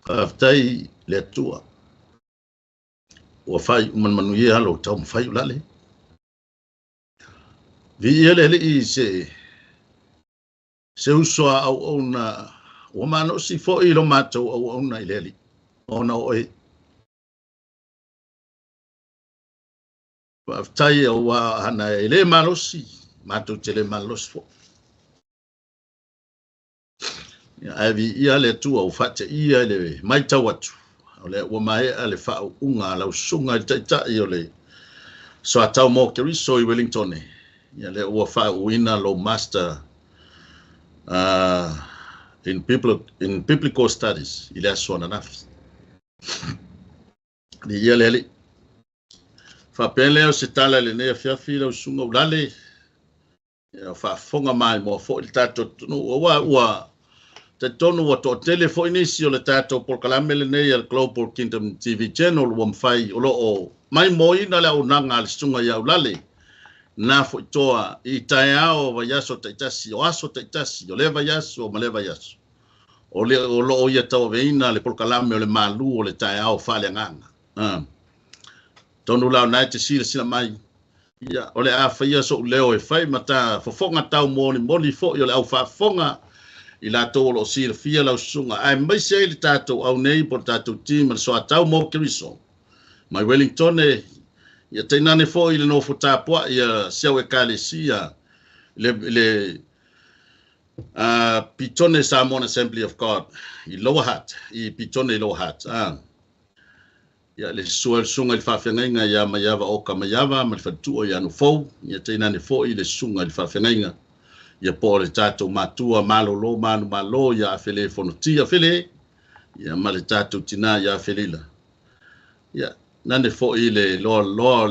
Faafetai le Atua ua faaiu ma le manuia lou taumafai Ulale. Viia le Alii se uso a auauna ua malosi foi lo matou auauna i le Alii ona o oe. Faafetai aua ana e le malosi, matou te le malosi foi. Ae viia le Atua ua faateia i le matau atu, o lea ua maea le faauuga a lau susuga i le Taitai o le Soatau mo Keriso i Wellington. Ia lea ua faauuina lou master in Biblical Studies i le aso ananafi. Viia le Alii. Faapea lea o se tala i lenei afiafi lau susuga Ulale. Ia faafofoga maimoa foi le tatou atunuu, aua ua talitonu ua toatele foi nisi o le tatou polokalame lenei a le Global Kingdom TV Channel ua mafai o lo o maimoaina le auaunaga a le susuga ia Ulale na foitoa i taeao o vaiaso taitasi, o aso taitasi, o lea vaiaso ma lea vaiaso. O le o lo o ia tauaveina le polokalame o le malu o le taeao faaleagaga. Tonu la o na e te silasila mai, ia, o le a faia soʻu leo e fai ma ta fofoga taumolimoli foi o le au faafofoga i latou o lo o silafia lau susuga, aemaise ai le tatou au nei po o le tatou team o le Soatau mo Keriso mai Wellington, ia tainane foi le nofo tapuai ia si au Ekalesia le Petone Samoan Assembly of God i Lower Hutt, i Petone i Lower Hutt. Ia le susuga i le faafeagaiga ia Maiava Oka Maiava ma le faletua ia Nufou, ia tainane foi le susuga i le faafeagaiga ia po o le tatou matua malolo manumalo ia Afele Fonotia Fele, ia ma le tatou tina ia Afelila. Ia nane foi le loaloa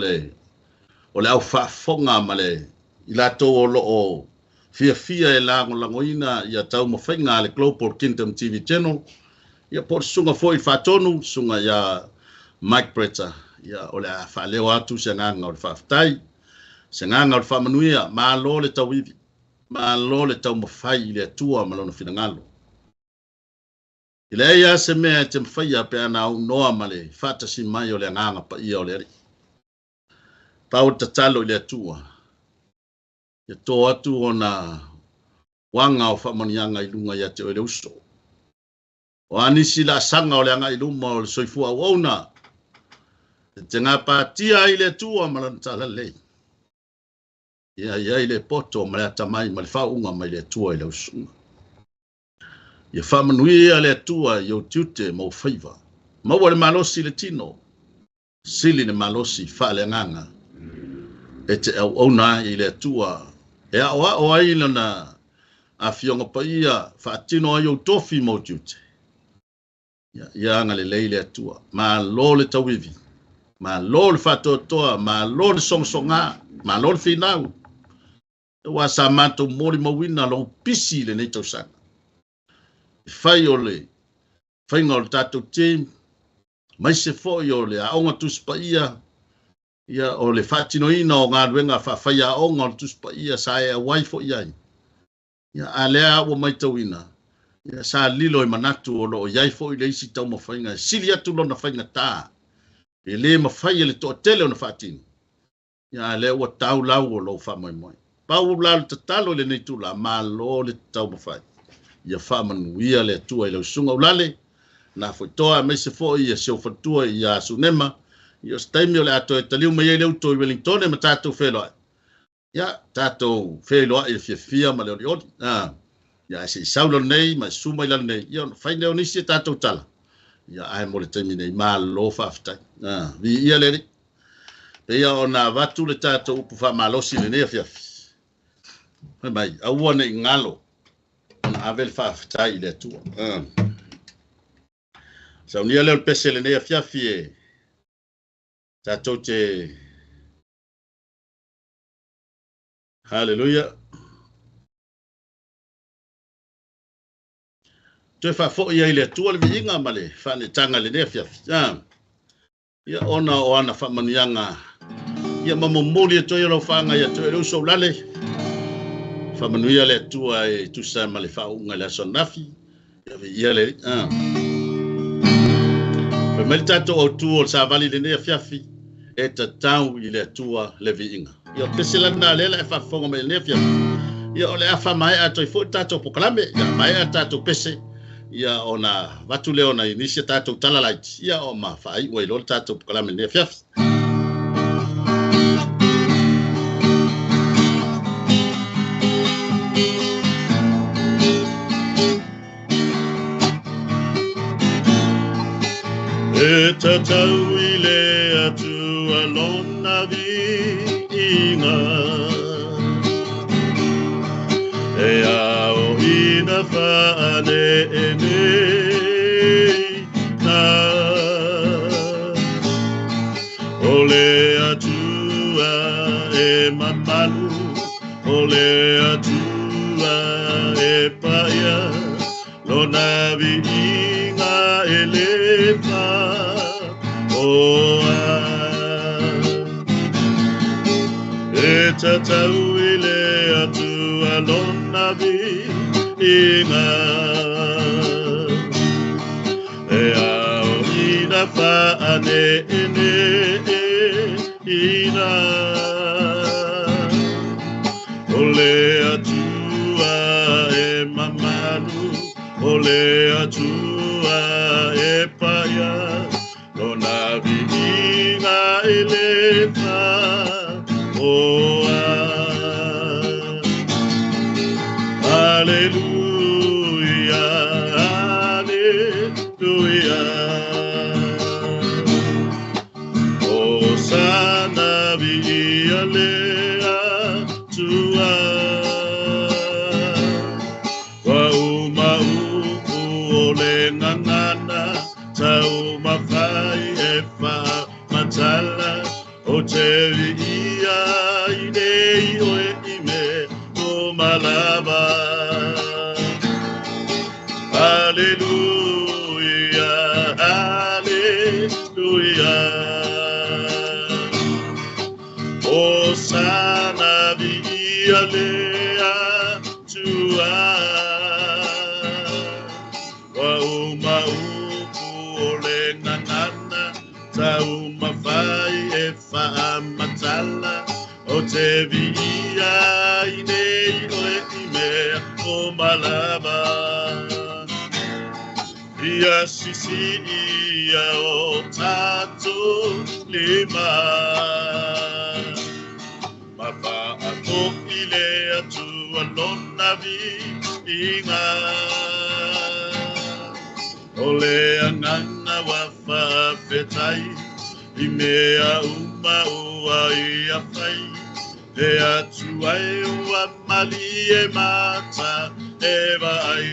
o le au faafofoga ma le i latou o lo o fiafia e lagolagoina ia taumafaiga a le Global Kingdom TV Channel. Ia po o le susuga foi i le Faatonu, susuga ia Mike Bretta, ia o le a faaleo atu se agaga o le faafetai, se agaga o le faamanuia, malo le tauivi, malo le taumafai i le Atua ma lona finagalo. E leai lava se mea e te mafaia pe ana aunoa ma le faatasi mai o le agaga paia o le Alii. Pau le tatalo i le Atua, ia to atu ona uaga o faamanuiaga i luga ia te oe le uso. O a nisi laasaga o le agai i luma o le soifua auauna, e te gapatia ai le Atua ma lona talalelei. Ia i ai le poto ma le atamai ma le faauuga mai le Atua i lau susuga. Ia faamanuia le Atua i ou tiute ma ou faiva. Maua le malosi i le tino, sili le malosi faaleagaga e te auauna ai i le Atua, e aoao ai lona afioga paia, faatino ai ou tofi ma ou tiute. Ia agalelei le Atua. Malo le tauivi, malo le faatoatoa, malo le sogasoga, malo le finau. Aua sa matou molimauina lou pisi i lenei tausaga. E fai o le faiga o le tatou team, maise foi o le aoga Tusi Paia, ia o le faatinoina o galuega faafaiaoga o le Tusi Paia sa e auai foi i ai. Ia, a lea ua matauina, ia, sa lilo i manatu o lo o i ai foi le isi taumafaiga e sili atu lona faigata, e le mafai e le toatele ona faatino. Ia, a lea ua tau lau o lou faamoemoe. Pau la le tatalo i lenei tula, malo le taumafai. Ia faamanuia le Atua i lau susuga Ulale, na foi toa aemaise foi ia si ou faletua ia Sunema. Ia o se taimi o le a toe taliu mai ai le uto i Wellington ma tatou feiloai. Ia, tatou feiloai i le fiafia ma le olioli. Ia, ae se i sau lalo nei ma e susu mai lalo nei, ia ona fai lea o nisi e tatou tala. Ia, ae mo le taimi nei, malo faafetai. Viia le Alii. Pei ona avatu le tatou upu faamalosi i lenei afiafi. Fai mai, aua ne i galo ona ave le faafetai i le Atua. Saunia lea o le pese i lenei afiafi e tatou te... Haleluia. Toe faafoi ai le Atua le viiga ma le faaneetaga i lenei afiafi. Ia ona o ana faamanuiaga, ia ma momoli atu ai o lau faaga ia te oe le uso ulale. Faamanuia le Atua e tusa ma le faauuga i le aso ananafi. Ia viia le Alii. Fai mai le tatou autu o le savali i lenei afiafi, e tatau i le Atua le viiga. Ia o le pese la lena lea la e faafofoga mai i lenei afiafi. Ia o le a faamaea atu ai foi le tatou polokalame, ia maea le tatou pese, ia ona avatu lea ona i nisi a tatou tala laiti, ia o ma faaiu ai loa le tatou polokalame i lenei afiafi. E tatau i le Atua lona viiga, e ao ina faaneneina. O le Atua e mamalu, o le Atua e paia, lona viiga e le faaoa. E tatau i le Atua lona viiga, e ao ina faaneneina. O le Atua e mamalu, o le Atua e paia, lona viiga e le faaoa. Haleluia, haleluia. Hosana viia le Atua. Ua uma upu o le gagana, taumafai e faamatala, o te viia i nei oe i mea uma lava. Haleluia, Hosana viia le Atua. Ua uma upu o le gagana, taumafai e faamatala, o te viia ai nei oe i mea uma lava. Ia sisiia o tatou lima, ma faafo'i le Atua lona viiga. O le agaga ua faafetai i mea uma ua ia fai, le Atua e ua malie mata e vaai.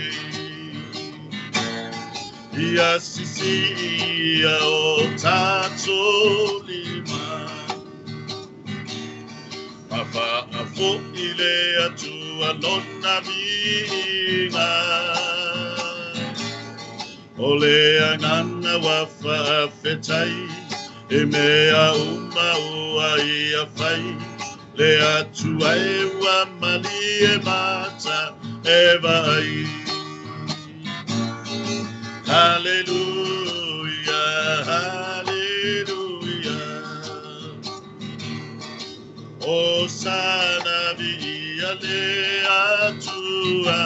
Ia sisiia o tatou lima, ma faafo'i le Atua lona viiga. O le agaga ua faafetai i mea uma ua ia fai, le Atua e ua malie mata e vaai. Haleluia, haleluia. Hosana viia le Atua.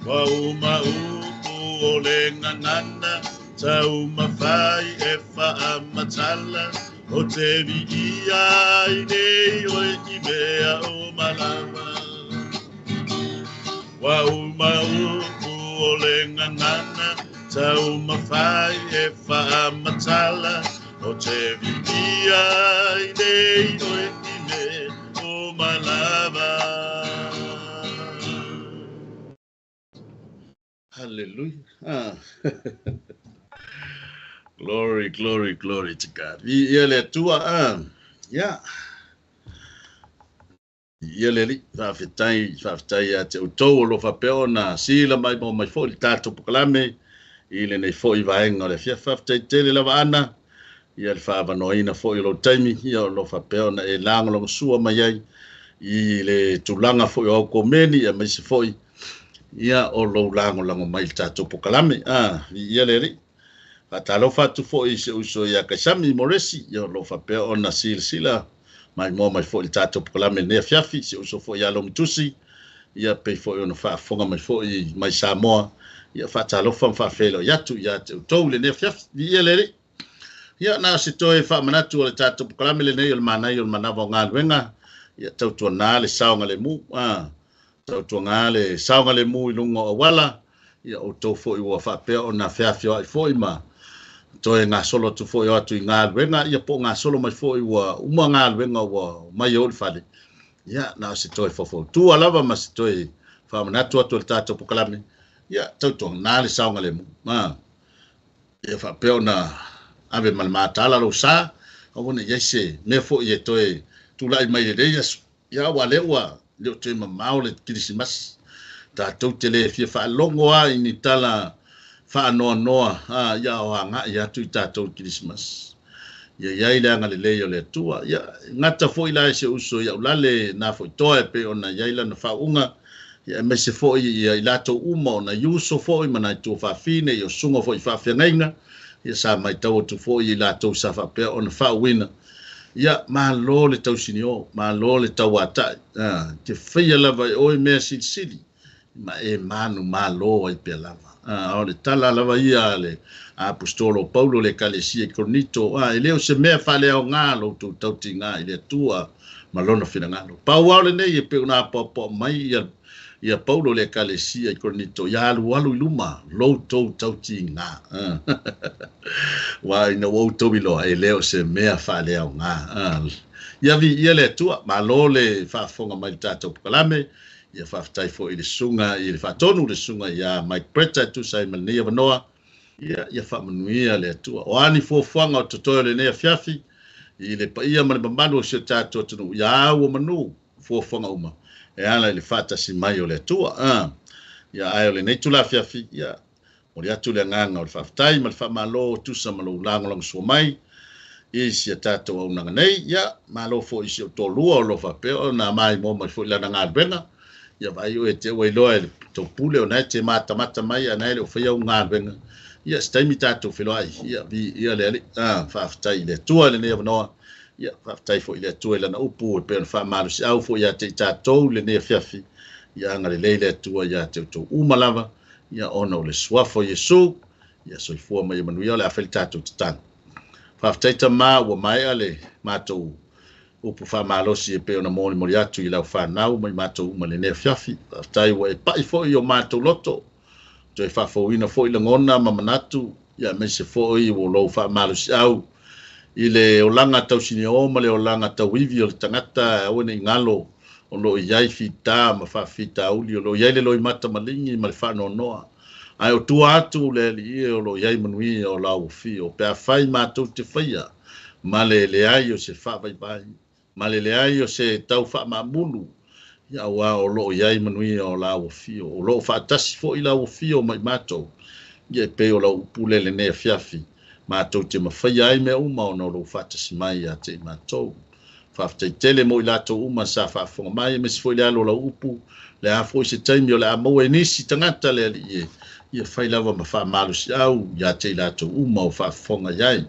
Ua uma upu o le gagana, taumafai e faamatala, o te viia ai nei oe i mea uma lava. Ua uma upu o le gagana, taumafai e faamatala, o te viia ai nei oe i mea uma lava. Hallelujah. Glory, glory, glory to God. Viia le Atua. Ia. Ia le Alii, faafetai, faafetai ia te outou o lo o faapea ona sila mai ma omai foi i le tatou polokalame i lenei foi vaega o le afiafi. Faafetai tele lava Ana, ia le faaavanoaina foi o lou taimi, ia o lo o faapea ona e lagolagosua mai ai i le tulaga foi o au komeni, aemaise foi ia o lou lagolago mai i le tatou polokalame. Ia le Alii. Faatalofa atu foi i si ou uso ia Kaisami Moresi, ia o lo o faapea ona silasila maimoa mai foi i le tatou polokalame lenei afiafi, si ou uso foi ia Lomitusi, ia pei foi ona faafofoga mai foi mai Samoa, ia faatalofa ma faafeiloai atu ia te outou i lenei afiafi. Viia le Alii. Ia na o se toe faamanatu o le tatou polokalame lenei o le manaia o le manava o galuega, ia tautuana le saogalemu, tautuana le saogalemu i luga o auala, ia outou foi ua faapea ona feafioai foi ma toe gasolo atu foi o atu i galuega, ia po o gasolo mai foi ua uma galuega ua mai o i le fale. Ia na o se toe faufautua lava ma se toe faamanatu atu o le tatou polokalame, ia tautuana le saogalemu. Ia faapea ona ave ma le matala lou sa, aua ne i ai se mea foi e toe tulai mai lenei aso. Ia aua lea ua le o toe mamao le Kerisimasi. Tatou te le fia faalogo lava i ni tala faanoanoa, ia o agai atu i tatou i Kerisimasi. Ia i ai le agalelei o le Atua. Ia gata foi la e si ou uso ia Ulale na foi toa e pei ona i ai lana faauuga, ia aemaise foi ia i latou uma o nai uso foi ma nai tuafafine, ia o susuga foi i faafeagaiga, ia sa matau atu foi i latou sa faapea ona faauuina. Ia malo le tausinio, malo le tauatai, te faia lava e oe mea silisili, ma e manu malo ai pea lava. O le tala lava ia a le apostolo Paulo le Ekalesia i Korinito, e le o se mea faaleaoga lo outou tautiga i le Atua ma lona finagalo. Pau lava o lenei e pei ona apoapoa mai ia Paulo le Ekalesia i Korinito, ia alualu i luma lo outou tautiga. Ua ina ua outou iloa, e le o se mea faaleaoga. Ia viia le Atua, malo le faafofoga mai i le tatou polokalame. Ia faafetai foi i le susuga i le faatonu, le susuga ia Mike Bretta e tusa ai ma lenei avanoa. Ia faamanuia le Atua. O a ni fuafuaga o totoe o lenei afiafi i le paia ma le mamalu o si o tatou atunuu, ia au o manu fuafuaga uma e ala i le faatasi mai o le Atua. Ia ae o lenei tula afiafi, ia Momoli atu le agaga o le faafetai ma le faamalo e tusa ma lou lagolagosua mai i si a tatou auaunaga nei. Ia, malo foi i si ou toalua o lo o faapea ona maimoa mai foi i lana galuega. Ia vaai oe te ua iloa e le tou pule o na e te matamata mai a na e le o faia au galuega. Ia, se taimi tatou feiloai. Ia, viia le Alii. Faafetai i le Atua i lenei avanoa. Ia, faafetai foi i le Atua i lana upu e pei ona faamalosiau foi ia te i tatou i lenei afiafi. Ia agalelei le Atua ia te outou uma lava, ia ona o le suafa o Iesu. Ia soifua ma ia manuia o le a fai le tatou tatalo. Faafetai Tama ua maea le matou upu faamalosi e pei ona molimoli atu i lau fanau ma i matou uma i lenei afiafi. Faafetai ua e pai foi i o matou loto, toe faafouina foi lagona ma manatu, ia aemaise foi ua lou faamalosiau i le olaga tausinio ma le olaga tauivi o le tagata, aua ne i galo o lo o i ai fita ma faafitauli, o lo o i ai le loimata maligi ma le faanoanoa. Ae o tua atu le Alii e o lo o i ai manuia o lau afio, pe afai matou te faia ma le leai o se faavaivai, ma le leai o se tau faamaamulu, ia aua o lo o i ai manuia o lau afio, o lo o faatasi foi lau afio ma i matou, ia e pei o lau upu lea i lenei afiafi, matou te mafaia ai mea uma ona o lou faatasi mai ia te i matou. Faafetai tele mo i latou uma sa faafofoga mai, aemaise foi le alo o lau upu, le a foi se taimi o le a maua e nisi tagata le Alii e, ia fai lava ma faamalosiau ia te i latou uma o faafofoga i ai.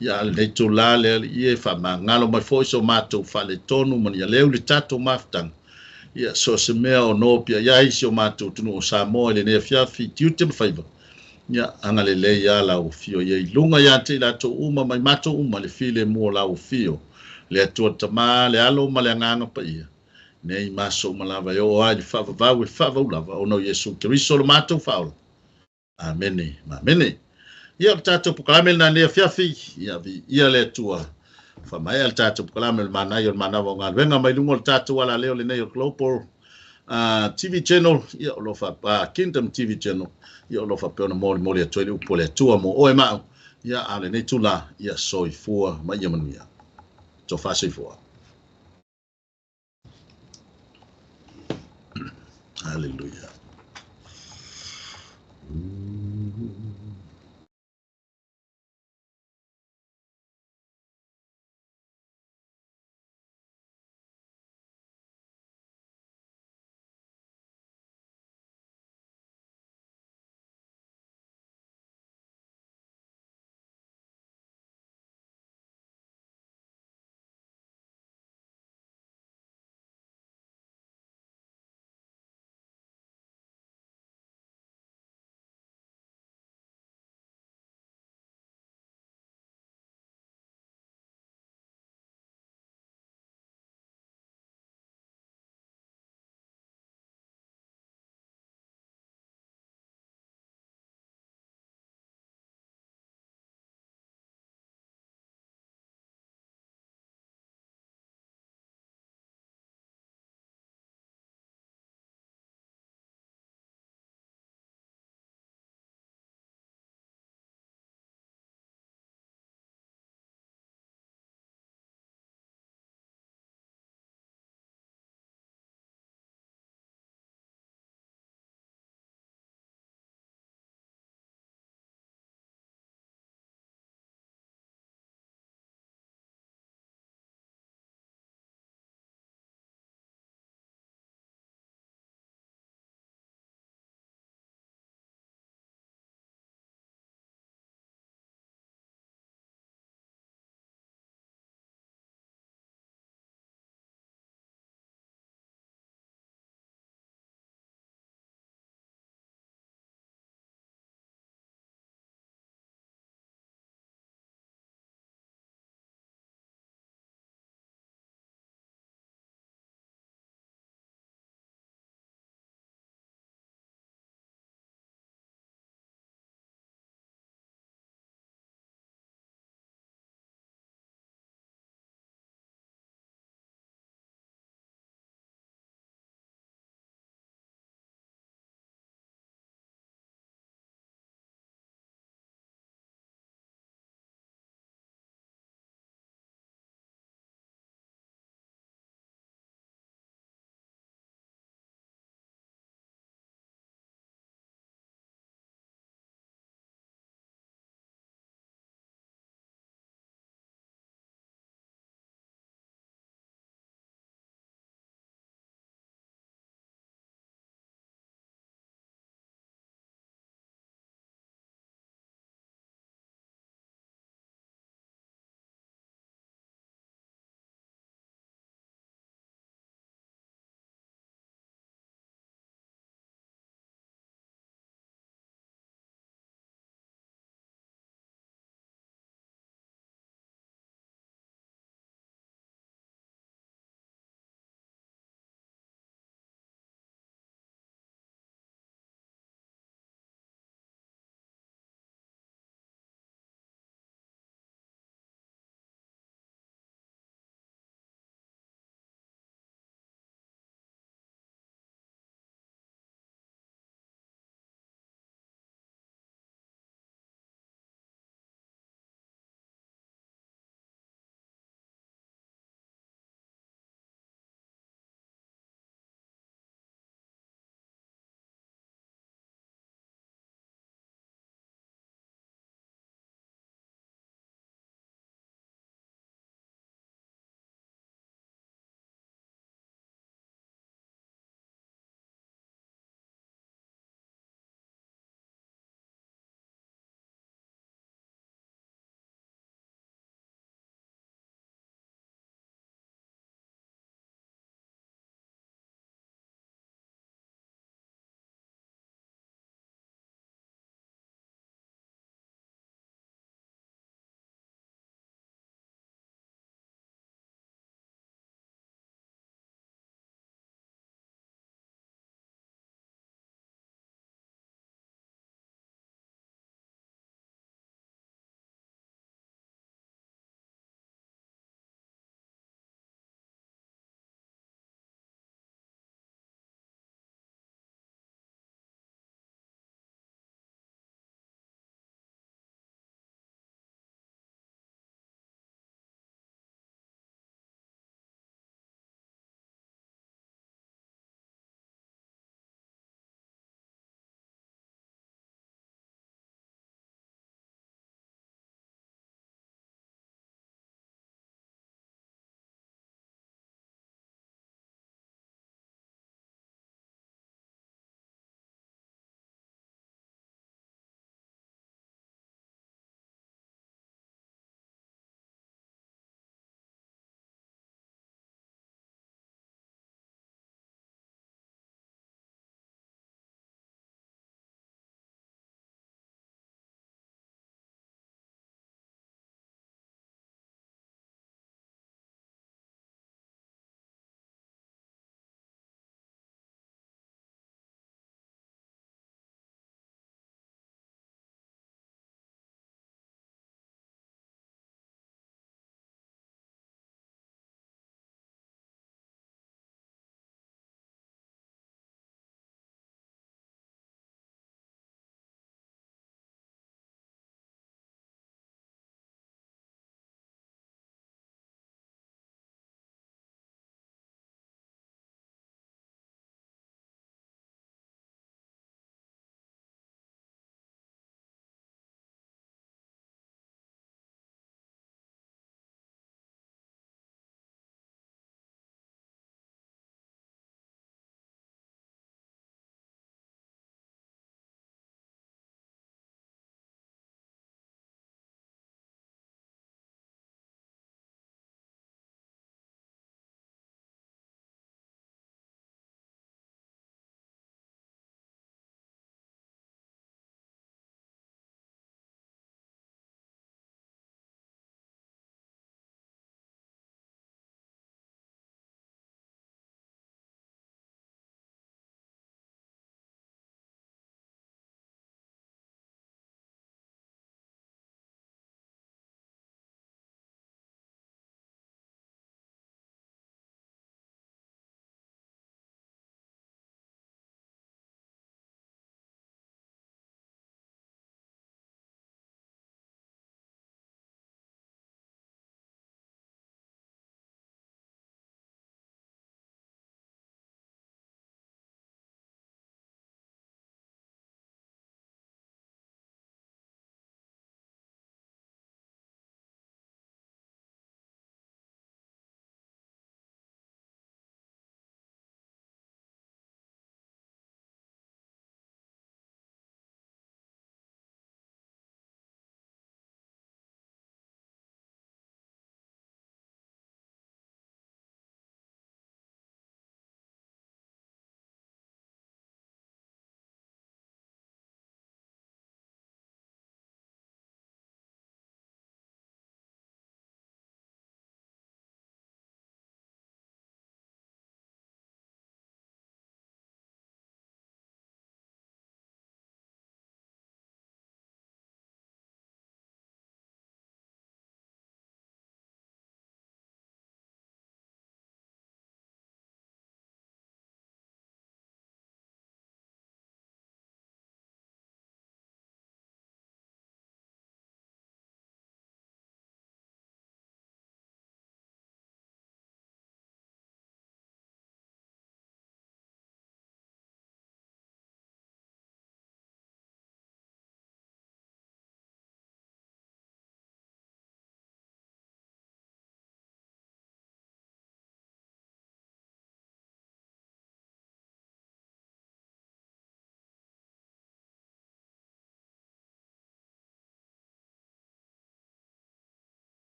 Ia a lenei itulā le Alii e, faamagalo mai foi so matou faaletonu ma ni aleu le tatou mafutaga, ia so o se mea o nopiai i ai si o matou atunuu o Samoa i lenei afiafi, tiute ma faiva, ia agalelei lava lau afio ia i luga ia te i latou uma ma i matou uma le filemu o lau afio, le Atua Tama, le Alo ma le Agaga Paia, nei ma aso uma lava e oo ai i le faavavau e faavavau lava ona o Iesu Keriso lo matou Faaola. Amene ma amene. Ia, o le tatou polokalame lena nei afiafi, ia viia le Atua. Faamaea le tatou polokalame o le manaia o le manava o galuega mai luga o le tatou alaleo lenei o Global TV Channel, ia o lo o Kingdom TV Channel, ia o lo o faapea ona molimoli atu ai le upu a le Atua mo oe ma au. Ia, a o lenei itulā, ia soifua ma ia manuia. Tofa soifua. Hallelujah.